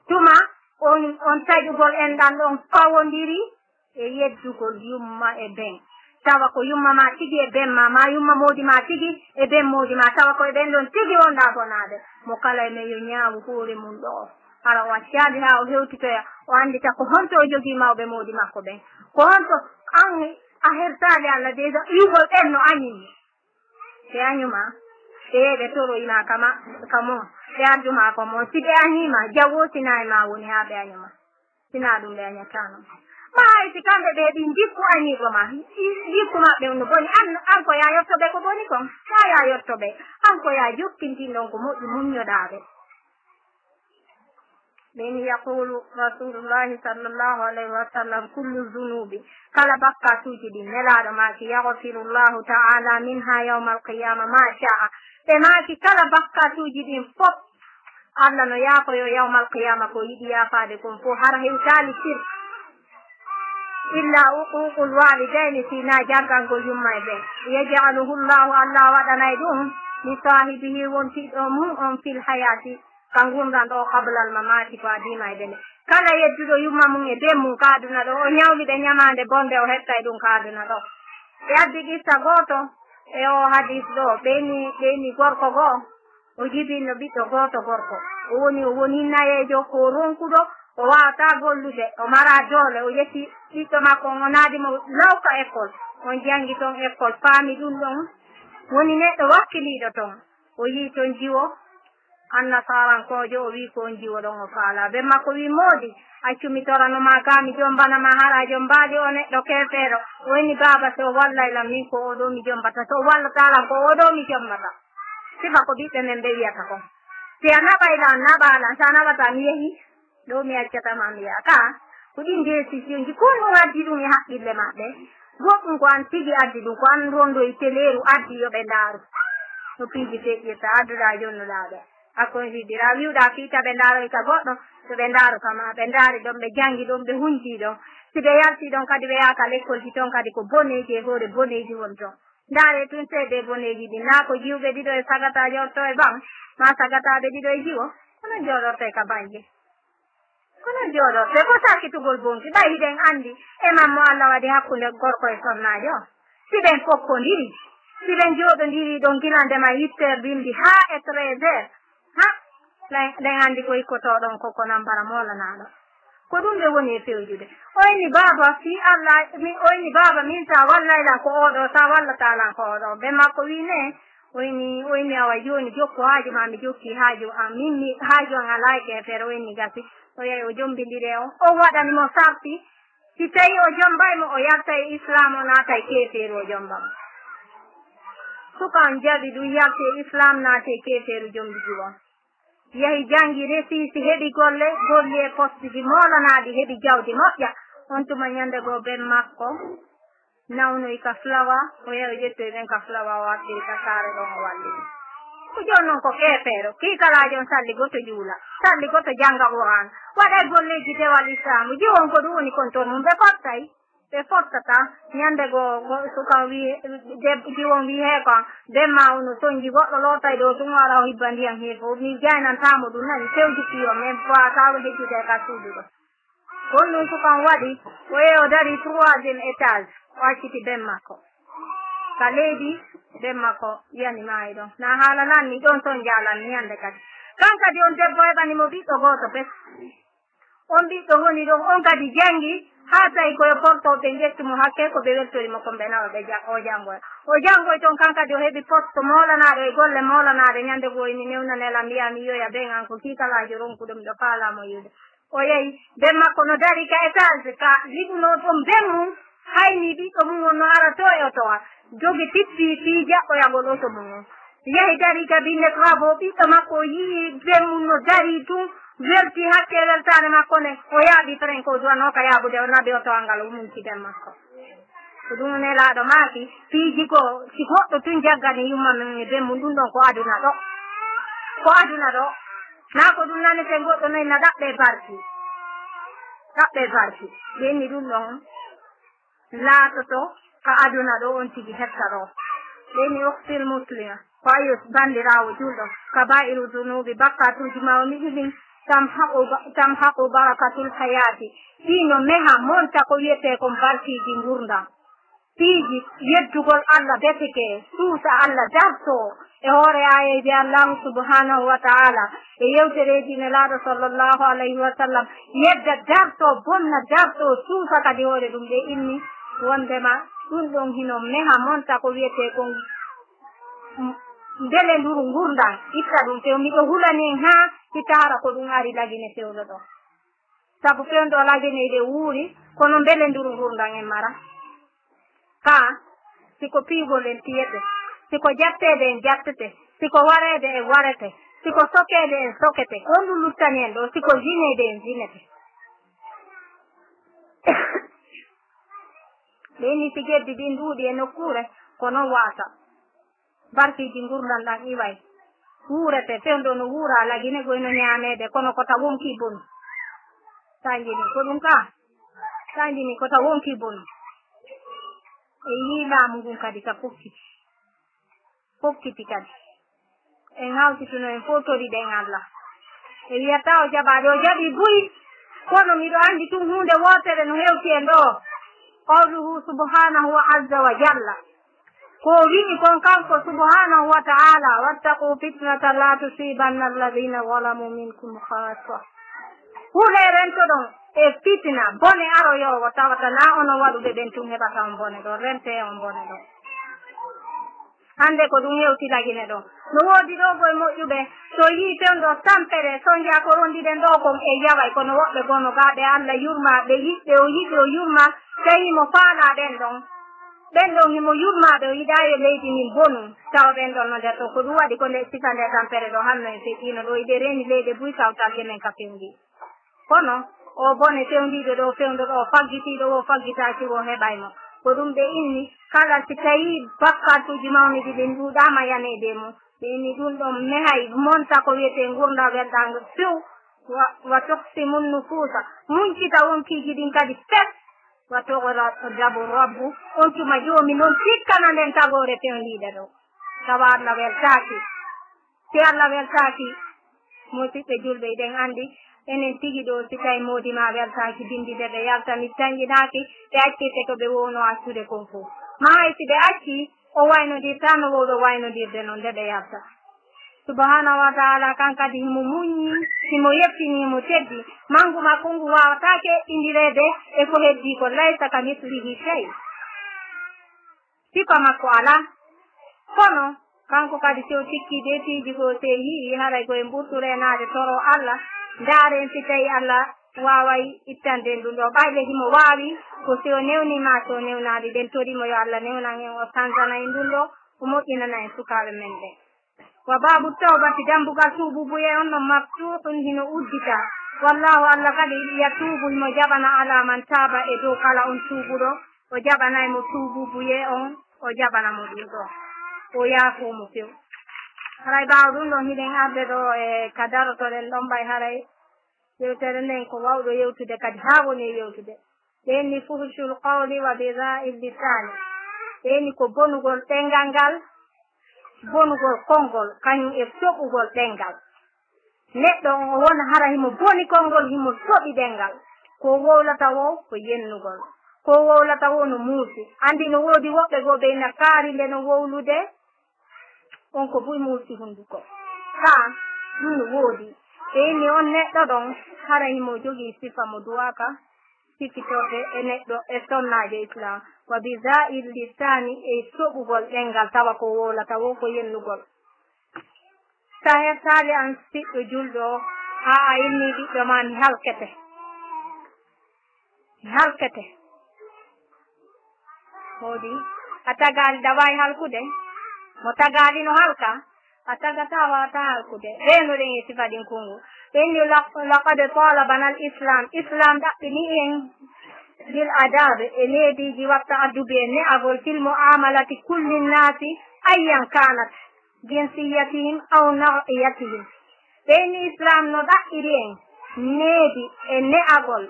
tuma on, on taƴugol enɗan ɗon fawondiri e yeddugol yumma e ben. Tawa ko yumma ma tigi e ben ma, ma yumma moodi ma tigi e ben moodi ma, tawa ko e ɓen ɗon tigi wonɗa bonaade. Mo kala e men yo ñaawu hoore mum ɗo. Hara o accaali haa o hewtitoya, o anndita ko honto o jogii mawɓe moodi makko ɓen. Ko honto an a hertaali Alla de, iwgol ɓen no añini. Ɓe añuma, ɓe, ɓe toroyi ma ka ma, ka mon, ɓe arju ma ko mon. Si ɓe añima, jawo sina e ma woni haa ɓe añuma. Sina ɗum ɓe añatano. Ma hay si kamɓe ɓe ɗi jikku añiiɗo ma, i-, jikku maɓɓe no boni, an, an ko ya yotto ɓe ko boni kon, ma ya yotto ɓe, an ko ya jokkintin ɗon ko moƴƴi muññoɗaa ɓe. Ɓen yaqulu Rasulullahi sallallahu alayhi wa sallam, kullu zunubi, kala bakkatuuji ɗin, Nelaaɗo maaki, yaghfirullahu ta'ala minha yawmal qiyama ma sha'a. Ɓe maaki kala bakkatuuji ɗin fof, Alla no yaafoyo yawmal qiyama ko yiɗi yaafaade kon fof, hara hewtaali sirk. Illa uququl walidayni, si na jaggangol yumma e ɓen. Yaj'aluhu Allahu, Alla waɗanay ɗum, li sahibihi, wontiɗo mum on fil hayati, ka ngurndan ɗo, qablal mamati, ko adii mayde nde. Kala yedduɗo yumma mum e ben mum ka aduna ɗo, o ñawli ɓe ñamaande bonde, o hettay ɗum ka aduna ɗo. Ɓe addi qissa gooto e o hadis ɗo, ɓeyni, ɓeyni gorko goo, o jibinno ɓiɗɗo gooto gorko. O woni, o woni nayeejo, ko ronkuɗo, o waawataa gollude, o maraa doole, o ƴetti ɓiɗɗo makko on, o naadi mo law ka école. On janngi ton école, faami ɗum ɗon. Woni neɗɗo wakkiliiɗo ton. O yii ton jiwo, Annasaarankoojo, o wii ko on jiwo ɗon o faalaa. Ben makko wii, moodi, accu mi torano ma ka, mi jombana ma, hara a jombaali o neɗɗo keefeero. O inni, baaba, si o wallay lan, min ko oo ɗoo mi jombata. Si o wallataa lan, ko oo ɗoo mi jombata. Sifa ko ɓiɓɓe men ɓe wiyata kon. Si a naɓay lan, naɓaa lan. Si a naɓataa, mi yehi. Ɗo mi accata ma mi yaha. Ka, ko ɗin décision ji, ko on addi ɗum e haqqille maɓɓe. Goɗɗum ko an tigi addi ɗum, ko an rondo e teleeru addi yo ɓe ndaaru. No piiji feƴƴirta, adduɗaa jonnuɗaa ɓe. Hakko on hiddira, wi'uɗaa fii ta ɓe ndaaroy ka goɗɗo, so ɓe ndaaru ka ma, ɓe ndaari ɗon, ɓe jangi ɗon, ɓe hunji ɗon. Si ɓe yalti ɗon kadi, ɓe yaaka lekkolji ton kadi, ko boneeji e hoore boneeji won ton. Ndaare tun seede boneeji ɗin, naa ko jiwɓe ɗiɗo e sagataajo otto e ban, maa sagataaɓe ɗiɗo e jiwo, kono jooɗorte ka banje. Kono jooɗorte ko sakitugol bonki, ɓay hiɗen anndi e man mo Alla waɗi hakkunde gorko e sonnaajo. Si ɓen fokkondiri, si ɓen jooɗondiri ɗon gila ndema huit heures bimbi haa e treize heures, ha, ɗen, ɗen anndi ko ikkotoo ɗon ko, ko nambara moolanaaɗo. Ko ɗum ɓe woni e fewjude. O inni, baaba, fii Alla, mi, o inni, baaba, min sa wallay lan ko oo ɗoo, sa wallataa lan ko oo ɗoo. Ben makko wii, ne, o inni, o inni, awa jooni jokku haaju ma, mi jokki haaju am, min mi, haaju am alaa e keefeero, o inni gasi. O yahi o jombindiri e on. O waɗani mo sarti, si tawi o jombay mo, o yaltay e Islaam, o naatay keefeeru, o jomba mo. Suka on jaɓi ɗum, yalti e Islaam, naati e keefeeru, jombiji won. Yahi jangi, resi, si heɓi golle, golli e posteji moolanaaɗi, heɓi jawdi moƴƴa. On tuma ñande goo ben makko nawnoyi ka flawa, o yahi o ƴettoyi ɓen ka flawa, o artiri ka saare ɗon, o walli. Ko jooni non ko keefeero, kii kalaajo on salli goto juula, salli goto janga Qur'aan, waɗay golleeji dewal Islaamu, jiwon ko ɗum woni kontor mum, ɓe fottay, ɓe fottata. Ñande goo, go suka wi, deb-, jiwon wi hee kon, ben ma uno sonji goɗɗo lootay ɗo tun, wara o hibba ndiyan hee fof, mi jaynantaa mo ɗum, nani, fewjiti on, men faa tawa hejjude ka suudu ɗo. Ko ɗum sukan waɗi, o yehi o dari troisième étage, o acciti ben makko. Ka leydi, ben makko yani maayi ɗon. Na haala lanni ɗon ton jaalanmi hannde kadi. Kan kadi on debbo heɓani mo ɓiɗɗo gooto pes. On ɓiɗɗo woni ɗon, on kadi janngi, haa tawi ko yo porto ɓe njettu mo hakke ko ɓe weltori mo kon ɓe nawa ɓe ja-, o janngoya. O janngoy ton kan kadi o heɓi poste moolanaaɗo e golle moolanaaɗe. Ñande goo ini newnanela mbiya mi yoya ben an ko kiikalaajo ronkuɗo miɗo faalaa mo yiwde. O yehi, ben makko no dari ka étage ka liɓunoo ton ben mum, hayni ɓiɗɗo mum on no ara to e oto an. Jogi tippi fii jaɓɓoyagol oto mum on. Yahi dari ka binde travaux, ɓiɗɗo makko o yi'i ben mum no dari tun, welti hakke weltaare makko nde, o yaaɓi pren ko duwanoo ka yaaɓude o naɓi oto an ngal o munci ben makko. Ko ɗum nelaaɗo maaki, piiji goo, si goɗɗo tun jaggani yumma mum e ben mum, ɗum ɗon ko aduna ɗo. Ko aduna ɗo. Naa ko ɗum naneten goɗɗo noy na ɗaɓɓe barki. Ɗaɓɓe barki. Ɓenni ɗum ɗon laatoto ka aduna ɗo on tigi hetta ɗo. Ɓenni oktil muslima. Ko ayo banndiraawo julɗo. Kabaa'iru dunuubi, bakkaatuuji mawniɗi ɗin, tamhaqu ba-, tamhaqu barakatul hayaati. Ɗi no meha monta ko wiyetee kon barkiiji ngurndan. Piiji yeddugol Allah beteke, suusa Allah darto e hoore aayeeje Allahu subhanahu wa ta'ala, e yewtereeji Nelaaɗo sallallahu alayhi wa sallam, yedda darto, bonna darto, suusa kadi hoore ɗum. Ɓe inni wondema ɗum ɗon hino meha monta ko wiyetee kon mbelenduru ngurndan, itta ɗum few. Miɗo hulani en haa hitaara ko ɗum ari Lagine fewndo ɗo. Sabu fewndo Lagine ɗe wuuri, kono mbelenduru ngurndan en mara. Kaa, si ko piyugol en piyete, si ko jatteede en jattete, si ko wareede en warete, si ko sokeede en sokete, ko honɗum luttani en ɗo, si ko jineede en jinete. Ɓe inni si geddi ɗin ɗuuɗi e nokkuure, ko non waasa. Barkiiji ngurndan ɗan iway. Wuurete, fewndo no wuura, Lagine goy no ñaameede, kono ko ta wonkii bonu. Sanjini, ko ɗum ka? Sanjini, ko ta wonkii bonu. E yii laamu ngun kadi ka fokkiti. Fokkiti kadi. En hawtituno en fof toriɗen Allah. E wiyata o jaɓaade, o jaɓi buy. Kono miɗo anndi tun huunde wootere no hewti en ɗo. Qawluhu subhanahu wa azza wa jalla. Ko o wi'i kon kanko subhanahu wa ta'ala, "Wattaqu fitnatan la tusibanna alladhina zalamu minkum khassa." Hulee rentoɗon e fitina, bone aroyoowo, tawata na onon waɗuɓe ɓen tun heɓata on bone ɗon, rentee on bone ɗon. Hannde ko ɗum hewti Lagine ɗon. No woodi ɗo boy moƴƴuɓe, so yii fewndo tampere, so njiya ko rondiɗen ɗo kon e yaway, kono woɓɓe goo no gaaɓe Allah yurmaa, ɓe yiɗɓe o yiɗi o yurmaa, tawi mo faalaa ɓen ɗon. Ɓen ɗon himo yurmaa ɓe, o yiɗaa yo leydi ndin bonu, tawa ɓen ɗon no nder ɗo. Ko ɗum waɗi ko nde sifa nde tampere ɗo hanno en feƴƴiino ɗo, hiɓe reeni leyɗe buy kawtal ɗe men ka fewndi. Kono oo bone fewndiiɗo ɗo, fewndo ɗo, faggitiiɗo woo, faggitaaki woo, heɓay mo. Ko ɗum ɓe inni, kala si tawii bakkaatuuji mawniɗi ɗin ɗuuɗaama yaneede e mum, ɓe inni ɗum ɗon mehay monta ko wiyetee ngurndan welɗaango few, wa, wa tuqsimun nufuusa, muncita wonkiiji ɗin kadi pes, wa tughdabu rabbu, on tuma Joomi non tikkana nden tagoore fewndiiɗe ɗo. Tawa Allah weltaaki. Si Allah weltaaki, musiɓɓe julɓe, hiɗen anndi, enen tigi ɗo, si tawi moodi maa weltaaki, binndi nde ɓe yalta, mi tanƴinaaki, ɓe accirte ko ɓe wowno accude kon fof. Maa hay si ɓe accii, o waynondirtaa no wowɗo waynondirde non nde ɓe yalta. Subhanahu wa ta'ala, kan kadi himo muññi, himo yettini, himo teddi. Manngu makko ngu waawataake eɓɓindireede e ko heddii ko, laysa ka mislihi shay. Sifa makko alaa. Kono, kanko kadi, si o tikkii bee piiji goo, si yi'ii haray ko en ɓurtu reenaade, toroo Allah, ndaaren si tawii Allah waaway ittande en ɗum ɗoo. Ɓayde himo waawi, ko si o newnii maa si o newnaali, ɗen torii mo yo Allah newnan en, o sanjana en ɗum ɗoo, o moƴƴinana en sukaaɓe men ɓen. Wa baabu tawbati, dambugal tuubuubuyee on ɗon, maftuuhun, hino udditaa. Wallaahu, Allah kadi, yatuubu, himo jaɓana, alaa man taaba, e dow kala on tuubuɗo, o jaɓanay mo tuubuubuyee on, o jaɓana mo ɗum ɗoo, o yaafoo mo few. Haray ɓaawo ɗum ɗon, hiɗen arde ɗoo e ka darotoɗen ɗon, ɓay haray yewtere nden ko wawɗo yewtude kadi haa woni e yewtude. Ɓe inni fuhushul qawli wa bida'il lisani. Ɓe inni ko bonugol ɗemngal ngal, bonugol konngol, kañum e soɓugol ɗemngal. Neɗɗo on o wona hara himo boni konngol, himo soɓi ɗemngal. Ko wowlata wo ko yennugol. Ko wowlata wo no muusi. Anndi no woodi woɓɓe goo ɓe ina kaari nde no wowlude, on ko buy muusi hunnduko. Kaa, ɗum no woodi. Ɓe inni on neɗɗo ɗon, hara himo jogii sifa mo duwaaka sifitorde e neɗɗo e sonnaajo Islam. Wa bi zaa'il lisaani e soɓugol ɗemngal tawa ko wowlata wo ko yennugol. Sa hertaali an siɗɗo julɗo o, haa a inni ɓiɗɗo ma mi halkete. Mi halkete. Woodi a tagaali ɗa waawi halkude. Mo tagaali no halka. A tagata waawata halkude. Reenuɗen e sifa ɗin kongu. Ɓe inni laq-, laqad talabana al islam. Islam ɗaɓɓini en bil adabe e neediiji watta addubi en ne'agol fil mu'amalati kulli nnaasi ayyan kanat jinsiyatihim aw naw'iyatihim. Ɓe inni Islam no ɗaɓɓiri en needi e ne'agol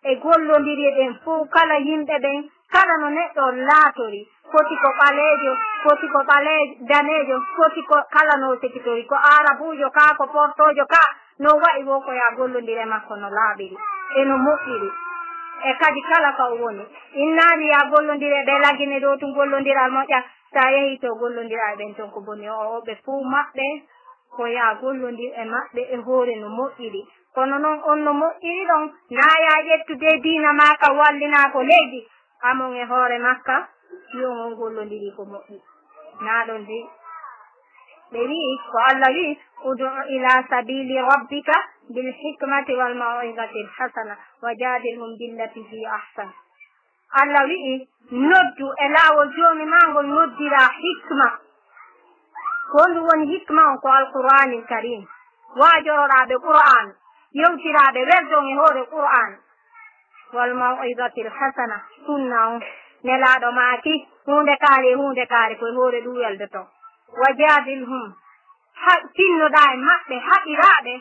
e gollondiri ɗen fow kala yimɓe ɓen, kala no neɗɗo laatori, foti ko ɓaleejo, foti ko ɓaleejo, daneejo, foti ko kala no sekitori, ko aarabuujo kaa, ko portoojo kaa, no wa'i wo ko yaa gollondire makko no laaɓiri e no moƴƴiri. E kadi kala ka o woni, innaali yaa gollondire ɓe lagine ɗo tun gollondiral moƴƴa, sa yehi to gollondiraaɓe ɓen ton ko boni o, o ɓe fow maɓɓe ko yaa gollondir e maɓɓe e hoore no moƴƴiri. Kono non on no moƴƴiri ɗon, naa yaa ƴettude diina maa ka wallinaa ko leydi, amon e hoore makka, yo on gollondiri ko moƴƴi. Naa ɗon de. Ɓe wi'i, ko Allah wi'i, "Ud'u ila sabili rabbika bil hikmati wal mau'izati al hasana, wa jadilhum billati hi ahsan." Allah wi'i, "Noddu e laawol Joomi maa ngol, noddiraa hikma." Ko honɗum woni hikma on? Ko Alqur'aanil Kariim. Waajoroɗaa ɓe Qur'aan, yewtiraa ɓe, weldon e hoore Qur'aan. Wal maw'izatil hasana, sunna on. Nelaaɗo maaki, huunde kaari e huunde kaari, ko e hoore ɗum weldoto. Wa jaadilhum, ha-, tinnoɗaa e maɓɓe, haɓiraa ɓe,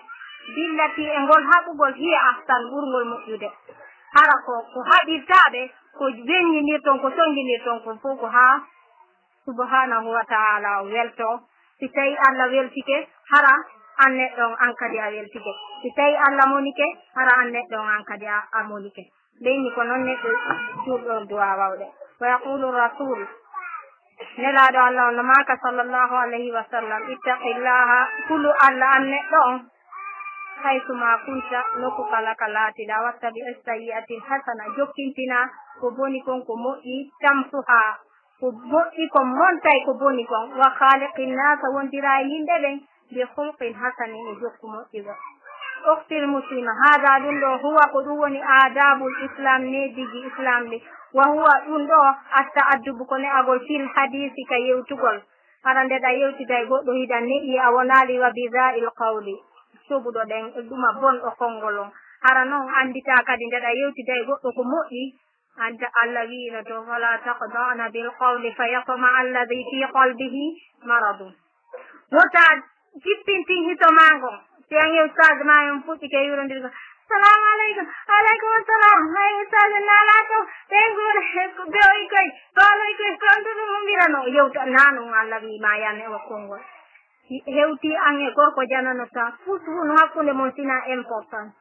billati e ngol haɓugol, hiya ahsan, ɓurngol moƴƴude. Hara ko, ko haɓirtaa ɓe, ko weññinirton, ko soñjinirton, ko fof ko haa Subhanahu wa Ta'ala o welto. Si tawi Allah weltike, hara an neɗɗo on an kadi a weltike. Si tawi Allah monike, hara an neɗɗo on an kadi a, a monike. Ɓeyni ko noon neɗɗo juulɗo on duwaa wawde. Wa yaqulu rasul, Nelaaɗo Allah on no maaka, sallallahu alayhi wa sallam, "Ittaqillaha, hulu Allah an neɗɗo on, haythu ma kunta, nokku kala ka laatiɗaa, wattabi as-sayyi'atil hasana, jokkintina ko boni kon ko moƴƴi, tamhuha, ko moƴƴi kon montay ko boni kon, wa khaliqin nasa, wondira e yimɓe ɓen, bi khulqin hasanin, e jokku moƴƴuɗo." Ukhtil muslima, hada, ɗum ɗo, huwa, ko ɗum woni adabul islam, neediji islam ɗi. Wa huwa, ɗum ɗo, at-ta'addubu, ko ne'agol, fil hadisi, ka yewtugol. Hara nde ɗa yewtida e goɗɗo, hiɗa ne'i, a wonaali, wa bidha'il qawli, soɓuɗo ɗen, ɗuma bonɗo konngol on. Hara non anndita kadi nde ɗa yewtida e goɗɗo ko moƴƴi, anta Allah wi'ino to, "Fala takhda'na bil qawli fa yatma'a alladhi fi qalbihi maradun." Wota jippintin hito maa ngon. Si an e ustaaz maa en fuɗɗike yurondirgo, "Salaamu aleykum." "Aleykum salaam. Hay ustaaz, naalaa to?" Ɓe nguura, ɓe oy koy, faaloy koy, ko on to ɗum ummira no yewta, naa non Allah wi ma yane o konngol. Hewti an e gorko janano tan, fus fus no hakkunde mon sina important.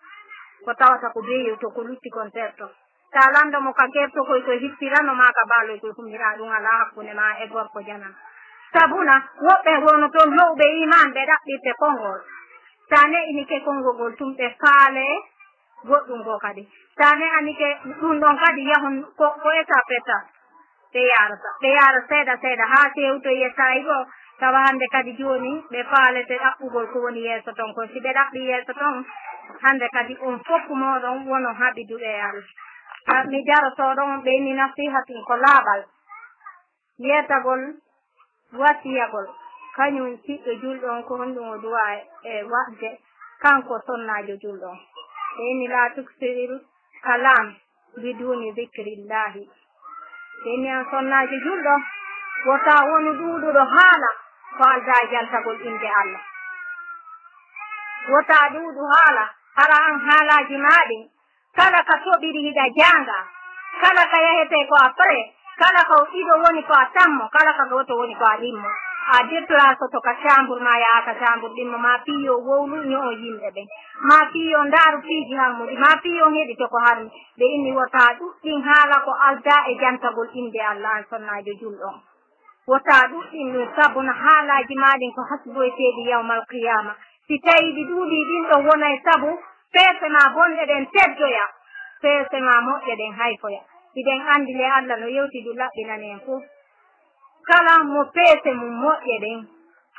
Ko tawata ko be yewto ko lutti kon terto. Sa lanndo mo ka kertokoy koy hippirano ma ka baaloy koy hummira ɗum alaa hakkunde ma e gorko janan. Sabuna woɓɓe wono toon lowɓe iman ɓe ɗaɓɓirte konngol. Sa ne'inike konngol ngol tun ɓe faale goɗɗum goo kadi. Sa ne'anike ɗum ɗon kadi yahon ko, ko étape étape. Ɓe yaarata, ɓe yaara seeɗa seeɗa haa si hewtoyi e saa'i goo, tawa hannde kadi jooni ɓe faalete ɗaɓɓugol ko woni yeeso ton kon. Si ɓe ɗaɓɓi yeeso ton, hannde kadi on fof mooɗon wono haɓiduɓe e Allah. Ah, mi jarotooɗo on ɓe inni nasiha tun ko laaɓal, yeetagol, wasiyagol, kañum siɗɗo julɗo on ko honɗum o duwa e waɗde kanko sonnaajo julɗo on. Ɓe inni la tuksiril kalam biduni zikrillahi. Ɓe inni an sonnaajo julɗo, wota wonu ɗuuɗuɗo haala ko aldaa e jantagol innde Allah. Wota ɗuuɗu haala, hara an haalaaji maa ɗin, kala ka toɓiri hiɗa jaanga, kala ka yahetee ko a fare, kala ko ɗiɗo woni ko a tammo, kala ka gooto woni ko a ɗimmo. A déplacé to ka chambre ma, yaha ka chambre ɗimmo, ma piyo wowlu ño'o yimɓe ɓen, ma piyo ndaaru piiji harmuɗi, ma piyo heɗito ko harmi. Ɓe inni wota ɗuɗɗin haala ko aldaa e jantagol innde Allah, an sonnaajo julɗo on. Wota ɗuɗɗin ɗum, sabu no haalaaji maa ɗin ko hasboyeteeɗi yawmal qiyaama. Si tawii ɗi ɗuuɗii, ɗin ɗon wonay sabu peese maa bonɗe ɗen teddoya, peese maa moƴƴe ɗen hayfoya. Hiɗen anndi le, Allah no yewti ɗum laɓɓinani en fof. Kala mo peese mum moƴƴe ɗen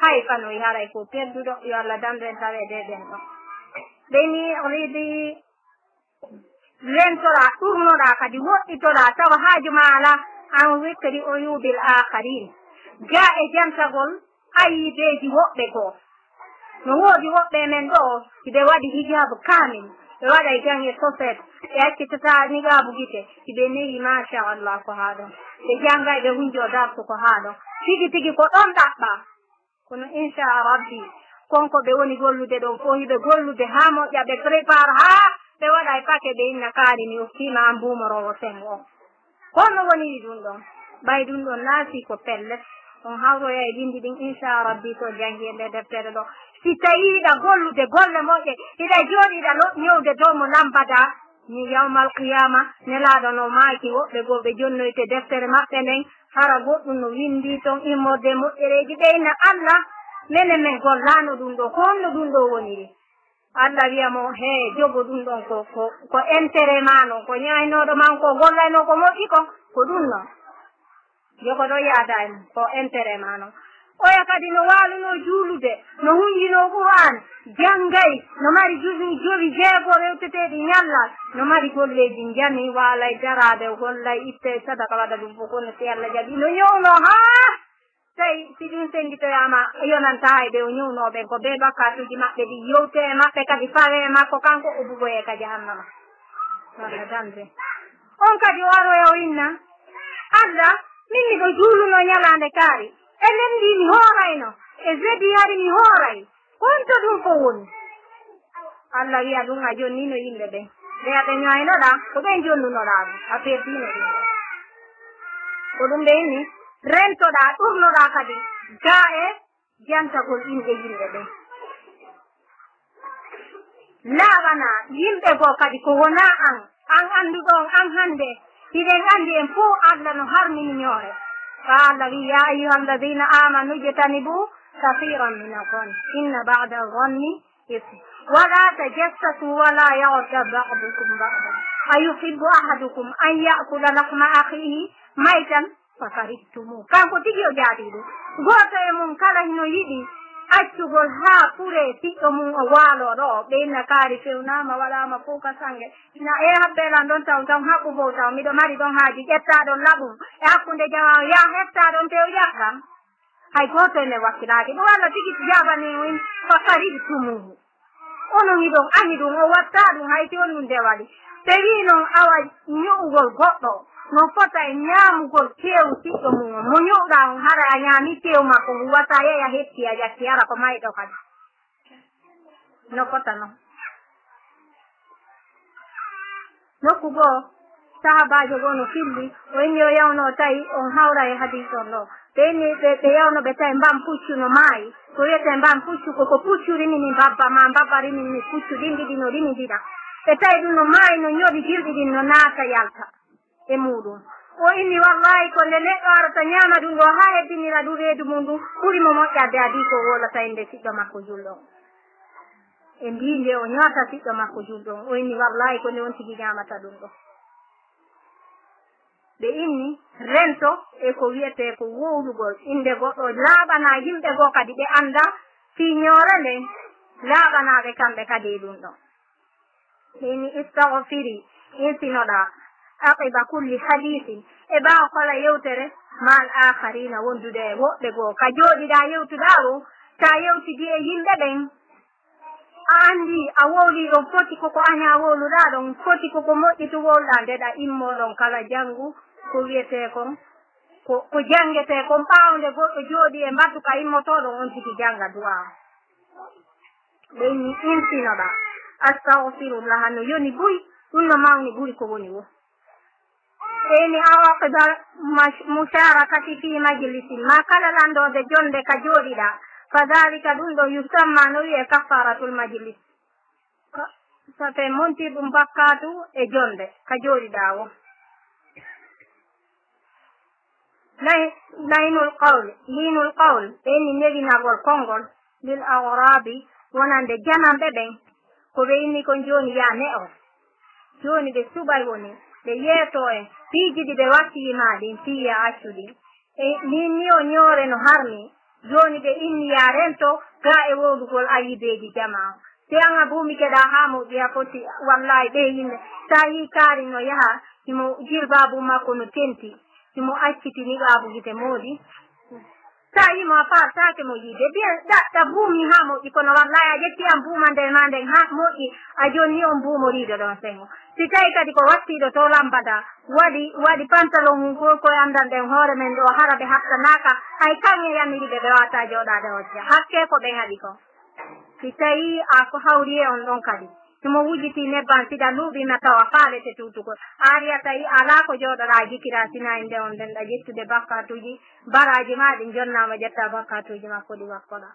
hayfanoy, haray ko perduɗo. Yo Allah dandu en taweede e ɓen ɗon. Ɓe ni riidi rentoɗaa, ɗurnoɗaa, kadi woɗɗitoɗaa, tawa haaju maa alaa, an wikri uyubil aakharin, ga e jantagol ayibeeji woɓɓe goo. No woodi woɓɓe e men ɗoo, si ɓe waɗi hijaabu kaamil, ɓe waɗay jaŋe soseet, ɓe accitataa niqaabu gite, si ɓe newi, machallah, ko haa ɗon. Ɓe janngay, ɓe hunjoo darsu, ko haa ɗon. Tigi tigi ko ɗon ɗaɓɓaa. Kono inchaa Rabbi, kon ko ɓe woni gollude ɗon fof, hiɓe gollude haa moƴƴa, ɓe prépare haa ɓe waɗa e pake, ɓe inna kaari mi okkiima an buumoroowo senngo on. Ko honno woniri ɗum ɗon? Ɓay ɗum ɗon naati ko pelle, on hawroya e binndi ɗin, inchaa Rabbi, so janngi e nde deftere ɗo. Si tawii hiɗa gollude golle moƴƴe, hiɗa jooɗi, hiɗa lo-, ñowde dow mo lambada, ni yawmal qiyaama, Nelaaɗo no maaki, woɓɓe goo ɓe jonnoyte deftere maɓɓe nden, hara goɗɗum no winndii ton immorde e moƴƴereeji, ɓe inna, "Allah, menen men gollaano ɗum ɗo, ko honno ɗum ɗo woniri?" Allah wi'a mo, "Hee, jogo ɗum ɗon ko, ko, ko intérêt maa non, ko ñaaynooɗo maa on, ko gollaynoo ko moƴƴi kon, ko ɗum non." Jogo ɗo yaada e mum, ko intérêt maa non. Oya kadi no waalunoo juulude, no hunjinoo Qur'aan, janngay, no mari juzu jowi, jeego rewteteeɗi ñallal, no mari golleeji, njani, waalay, daraade, gollay, ittay sadaka, waɗa ɗum fof, kono si Allah jaɓi, no ñownoo haa tawi si ɗum sennditoyaama, yonantaa hay ɓe o ñownoo ɓen, ko bee bakkaatuuji maɓɓe ɗi, yowtee e maɓɓe kadi, fawee e makko kanko, o bugoyee ka jahannama. Walla dande. On kadi o aroya o inna, "Allah, min miɗo juulunoo ñalaande kaari. E lundi mi hoorayno. E jeudi hari mi hooray. Ko honto ɗum fof woni?" Allah wi'a ɗum, "A jonnino yimɓe ɓen. Ɓe a ɓe ñaaynoɗaa, ko ɓen jonnunoɗaa ɗum. A perdiino ɗum." Ko ɗum ɓe inni, rentoɗaa, ɗurnoɗaa kadi, gaa e jantagol inɗe yimɓe ɓen. Laaɓanaa yimɓe goo kadi ko wonaa an, an annduɗo on, an hannde. Hiɗen anndi en fof Allah no harmini ñoore. Ko Allah wi, "يا أيها الذين آمنوا اجتنبوا كثيرا من الظن إن بعض الظن إثم ولا تجسسوا ولا يغتب بعضكم بعضا أيحب أحدكم أن يأكل لحم أخيه ميتا فكرهتموه." Kanko tigi o jaabii ɗum. Gooto e mum kala hino yiɗi accugol haa pure siɗɗo mum o waaloo ɗo. Ɓe inna kaari fewnaama, waɗaama fof ka sannge. Na e haɓɓe lan ɗon taw, taw haɓɓu fof taw. Miɗo mari ɗon haaju, ƴettaa ɗon laɓum. E hakkunde jamaa o yaha hettaa ɗon tew ƴakkan. Hay gooto e men wakkilaaki. Ɗum Allah tigi jaabanii on, "فكرهتموه." Onon hiɗon añi ɗum, o wattaa ɗum, hay si on ɗum dewali. Ɓe wii non, awa ño'ugol goɗɗo no fota e ñaamugol teewu siɗɗo mum on. Mo ño'uɗaa on, hara a ñaami teewu makko ngu, wata yeya hetti a ƴakki, hara ko mayɗo kadi. No fota non. Nokku goo, sahaabaajo goo no filli, o inni o yawno tawi on hawra e hadiis on ɗo. Ɓe inni ɓe, ɓe yawno ɓe tawi mbam puccu no maayi. Ko wiyetee mbam puccu ko, ko puccu rimini mbabba, ma mbabba rimini puccu, ɗin ɗiɗi no rimidira. Ɓe tawi ɗum no maayi, no ñori, gilɗi ɗin no naata yalta e muuɗum. O inni, "Wallaahi, ko nde neɗɗo arata ñaama ɗum ɗo haa hebbinira ɗum reedu mum ɗum, ɓuri mo moƴƴaade adii ko wowlata innde siɗɗo makko julɗo on." E mbii nde o ñaata siɗɗo makko julɗo on, o inni, "Wallaahi, ko nde on tigi ñaamata ɗum ɗo." Ɓe inni, rento e ko wiyetee ko wowlugol innde goɗɗo, laaɓanaa yimɓe goo kadi ɓe anndaa fii ñoore nden, laaɓanaa ɓe kamɓe kadi e ɗum ɗon. Ɓe inni, "Istagfiri, insinoɗaa, aqiba kulli hadiisin, e ɓaawo kala yewtere, mal aakhariina, wondude e woɓɓe goo, ka jooɗiɗaa yewtuɗaa ɗoo, taa yewtidii e yimɓe ɓen, a anndii, a wowlii ɗon, foti ko ko añaa wowluɗaa ɗon, foti ko ko moƴƴi to wowluɗaa, nde ɗa immoo ɗon kala janngu ko wiyetee kon, ko, ko janngetee kon, ɓaawo nde goɗɗo jooɗii e mbattu ka immotoo ɗon, on tigi jannga duwaa." Ɓe inni, "Insinoɗaa, astagfirullah, no yoni buy, ɗum no mawni ɓuri ko woni woo." Eni awaqiba musharakati fi majlisin, ma kala landoode jonde ka jooɗiɗa, fa dhalika, ɗum ɗo, yusamma, no wi'e kaffaratul majlis. Safe monti ɗum bakkatu e jonde ka jooɗiɗa o. Lay-, laynul qawl, linul qawl, ɓe inni newinagol konngol, lil aghrabi, wonande jananɓe ɓen, ko ɓe inni kon jooni ya ne'o. Jooni ɓe suɓay woni, ɓe yeeto en, piiji ɗi ɓe wakkii ma ɗin, fiya accu ɗin. E min ni o ñoore no harmi, jooni ɓe inni ya rento, ga e wowlugol ayibeeji jamaa. Si an a buumi keɗa haa moƴƴi a foti, wallahi ɓe yimɓe, sa yi kaari no yaha, himo jilbaabu makko no tenti, himo acciti niqaabu gite moodi. Sa yi mo a faartaake mo yiide, bien ɗaɗɗa buumi haa moƴƴi, kono wallahi a ƴetti an buumande ma nden haa moƴƴi, a jonni on buumoriiɗo ɗon sengo. Si tawi kadi ko wattiiɗo to lambata, waɗi, waɗi pantalon mum ko koye anndal ɗen hoore men ɗo, hara ɓe hattanaaka, hay kaŋŋe yamiri ɓe, ɓe waata jooɗaade hojja. Hakke ko ɓe ngaɗi kon. Si tawi a ko hawri e on ɗon kadi, himo wujiti nebban, siɗa luuɓi ma tawa faalete tuutugol. A ari a tawi alaa ko jooɗoɗaa jikira sina innde on nden ɗa ƴettude bakkatuuji, baraaji ma ɗin jonnaama ƴetta bakkatuuji makko ɗi wakkoɗaa.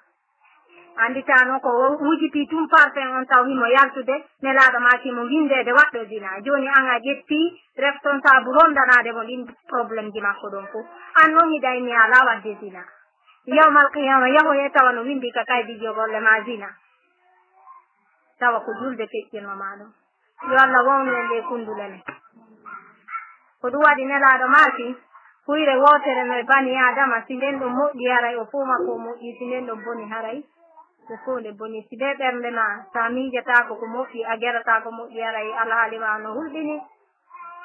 Annditaano ko o wujiti tun parfum on taw himo yaltude, nelaaɗo maaki mo windeede waɗɗo zina. Jooni an a ƴetti responsable rondanaade mo ɗin problème ji makko ɗon fof. An non hiɗa inni alaa waɗde zina. Yawmal qiyama yahoye tawa no windi ka kaydi jogolle ma zina. Tawa ko julde feƴƴinoma ɗum. Yo Allah wawnu en ɗe kundule men. Ko ɗum waɗi nelaaɗo maaki, huyre wootere no e bani Aadama, si nden ɗum moƴƴi haray o fof makko o moƴƴi, si nden ɗum boni haray o fof nde boni. Si ɓe ɓernde ma, sa miijataako ko moƴƴi, a gerataa ko moƴƴi, haray alhaali ma no hulɓini.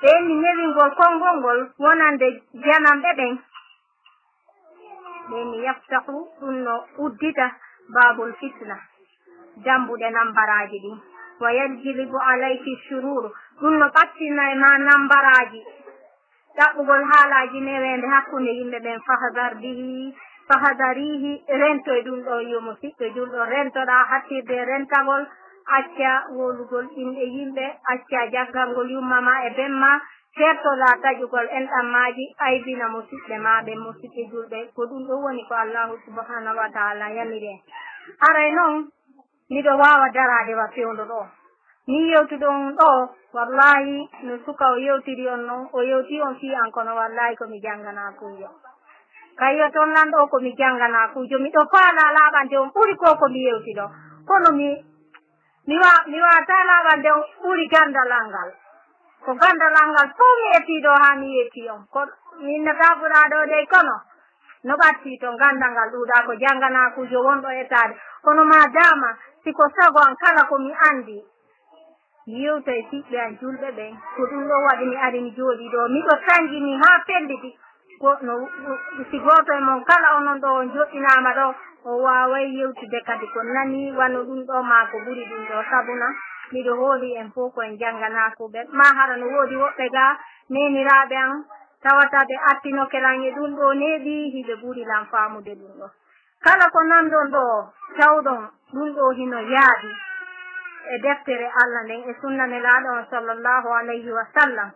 Ɓe inni newingol konngol ngol wonande jananɓe ɓen. Ɓe inni yaftahu, ɗum no uddita babul fitna, dambuɗe nambaraaji ɗin. Wa yajlibu alayki shururu, ɗum no ɓattina e ma nambaraaji. Ɗaɓɓugol haalaaji neweende hakkunde yimɓe ɓen, fahadar bihi, fahadarihi, rento e ɗum ɗo, yo mo siɗɗo julɗo rentoɗaa, hattirde e rentagol, acca wowlugol inɗe yimɓe, acca jaggangol yumma ma e ben ma, hertoɗaa taƴugol enɗammaaji, aybina musiɓɓe ma ɓen, musiɓɓe julɓe. Ko ɗum ɗo woni ko Allahu subhanahu wa ta'ala yamiri en. Haray non, miɗo waawa daraade wa fewndo ɗo. Min yewtuɗo on ɗo, wallahi, no suka o yewtiri on non, o yewti on fii an, kono wallahi ko mi jannganaakuujo. Kayyo ton lan ɗo ko mi jannganaakuujo. Miɗo faalaa laaɓande on ɓuri ko ko mi yewti ɗo. Kono mi, mi wa-, mi waawataa laaɓande on ɓuri ganndalal ngal. Ko ganndalal ngal fow mi etii ɗo haa mi yewti on. Ko mi innataa ɓuraa ɗo dey, kono no ɓattii ton, ganndal ngal ɗuuɗaa ko jannganaakuujo wonɗo etaade. Kono maa daama, si ko sago an, kala ko mi anndi, yewta e siɓɓe an julɓe ɓen. Ko ɗum ɗo waɗi mi ari mi jooɗii ɗo. Miɗo tanjini haa felliti. Ko no, si gooto e mon kala onon ɗo on joɗɗinaama ɗo, o waaway yewtude kadi ko nani wano ɗum ɗo maa ko ɓuri ɗum ɗo. Sabuna, miɗo hooli en fof ko en jannganaakuuɓe. Maa hara no woodi woɓɓe gaa, neeniraaɓe an, tawata ɓe attinoke lan e ɗum ɗo neeɓi, hiɓe ɓuri lan faamude ɗum ɗo. Kala ko nanɗon ɗo, tawɗon ɗum ɗo hino yaadi e deftere Allah nden e sunna Nelaaɗo on sallallahu alayhi wa sallam,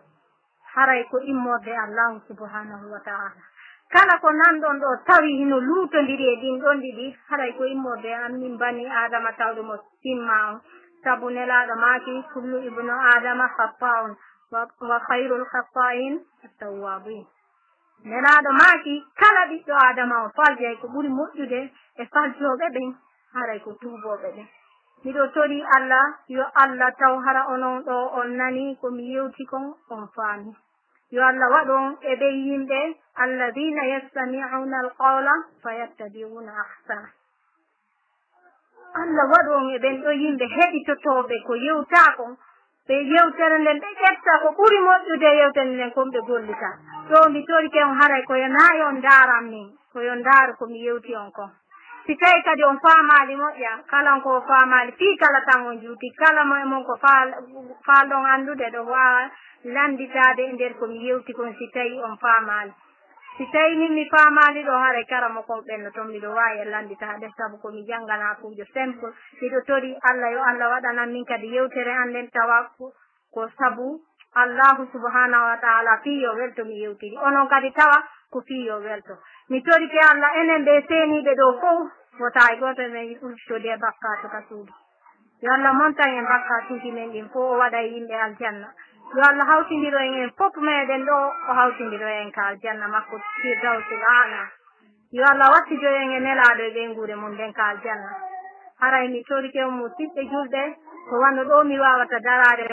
haray ko immorde Allahu subhanahu wa ta'ala. Kala ko nanɗon ɗo tawi hino luutondiri e ɗin ɗon ɗiɗi, haray ko immorde an min bani Aadama tawɗo mo simma on. Sabu Nelaaɗo maaki, "Kullu ibnu Aadama khatta'un, wa, wa khayrul khatta'in at-tawwabin." Nelaaɗo maaki, "Kala ɓiɗɗo Aadama o faljay, ko ɓuri moƴƴude e faljooɓe ɓen, haray ko tuubooɓe ɓen." Miɗo torii Allah, yo Allah taw hara onon ɗo on nanii ko mi yewti kon, on faami. Yo Allah waɗu on e ɓen yimɓe, "alladhina yastami'una al-qawla fayattabi'una ahsana." Allah waɗu on e ɓen ɗo yimɓe heɗitotooɓe ko yewtaa kon, ɓe yewtere nden, ɓe ƴetta ko ɓuri moƴƴude e yewtere nden kon, ɓe gollita. Ɗo mi torike on haray ko yo naa yo on ndaaran min, ko yo ndaaru ko mi yewti on kon. Si tawi kadi on faamaali moƴƴa, kala on ko o faamaali, fii kala tan on juuti, kala mo e mon ko faal-, faalɗon anndude ɗo waawa lannditaade e nder ko mi yewti kon si tawi on faamaali. Si tawi min mi faamaali ɗo, haray karamoko on ɓenno ton, miɗo waawi e lannditaade, sabu ko mi jannganaakuujo simple. Miɗo torii Allah, yo Allah waɗanan min kadi yewtere an nden tawa ko, ko sabu Allahu subhanahu wa ta'ala fii yo welto mi yewtidi. Onon kadi tawa ko fii yo welto. Mi torike Allah enen ɓe seeniiɓe ɗo fof, wota e gooto men udditode e bakkaatu ka suudu. Yo Allah montan en bakkaatuuji men ɗin fof, o waɗa e yimɓe aljanna. Yo Allah hawtindiro en en fof meɗen ɗo, o hawtindiro en ka aljanna makko Firdawsil Aala. Yo Allah wattijo en e nelaaɗo e ɓeynguure mum nden ka aljanna. Haray mi torike on musiɓɓe julɓe, ko wano ɗo mi wawata daraade.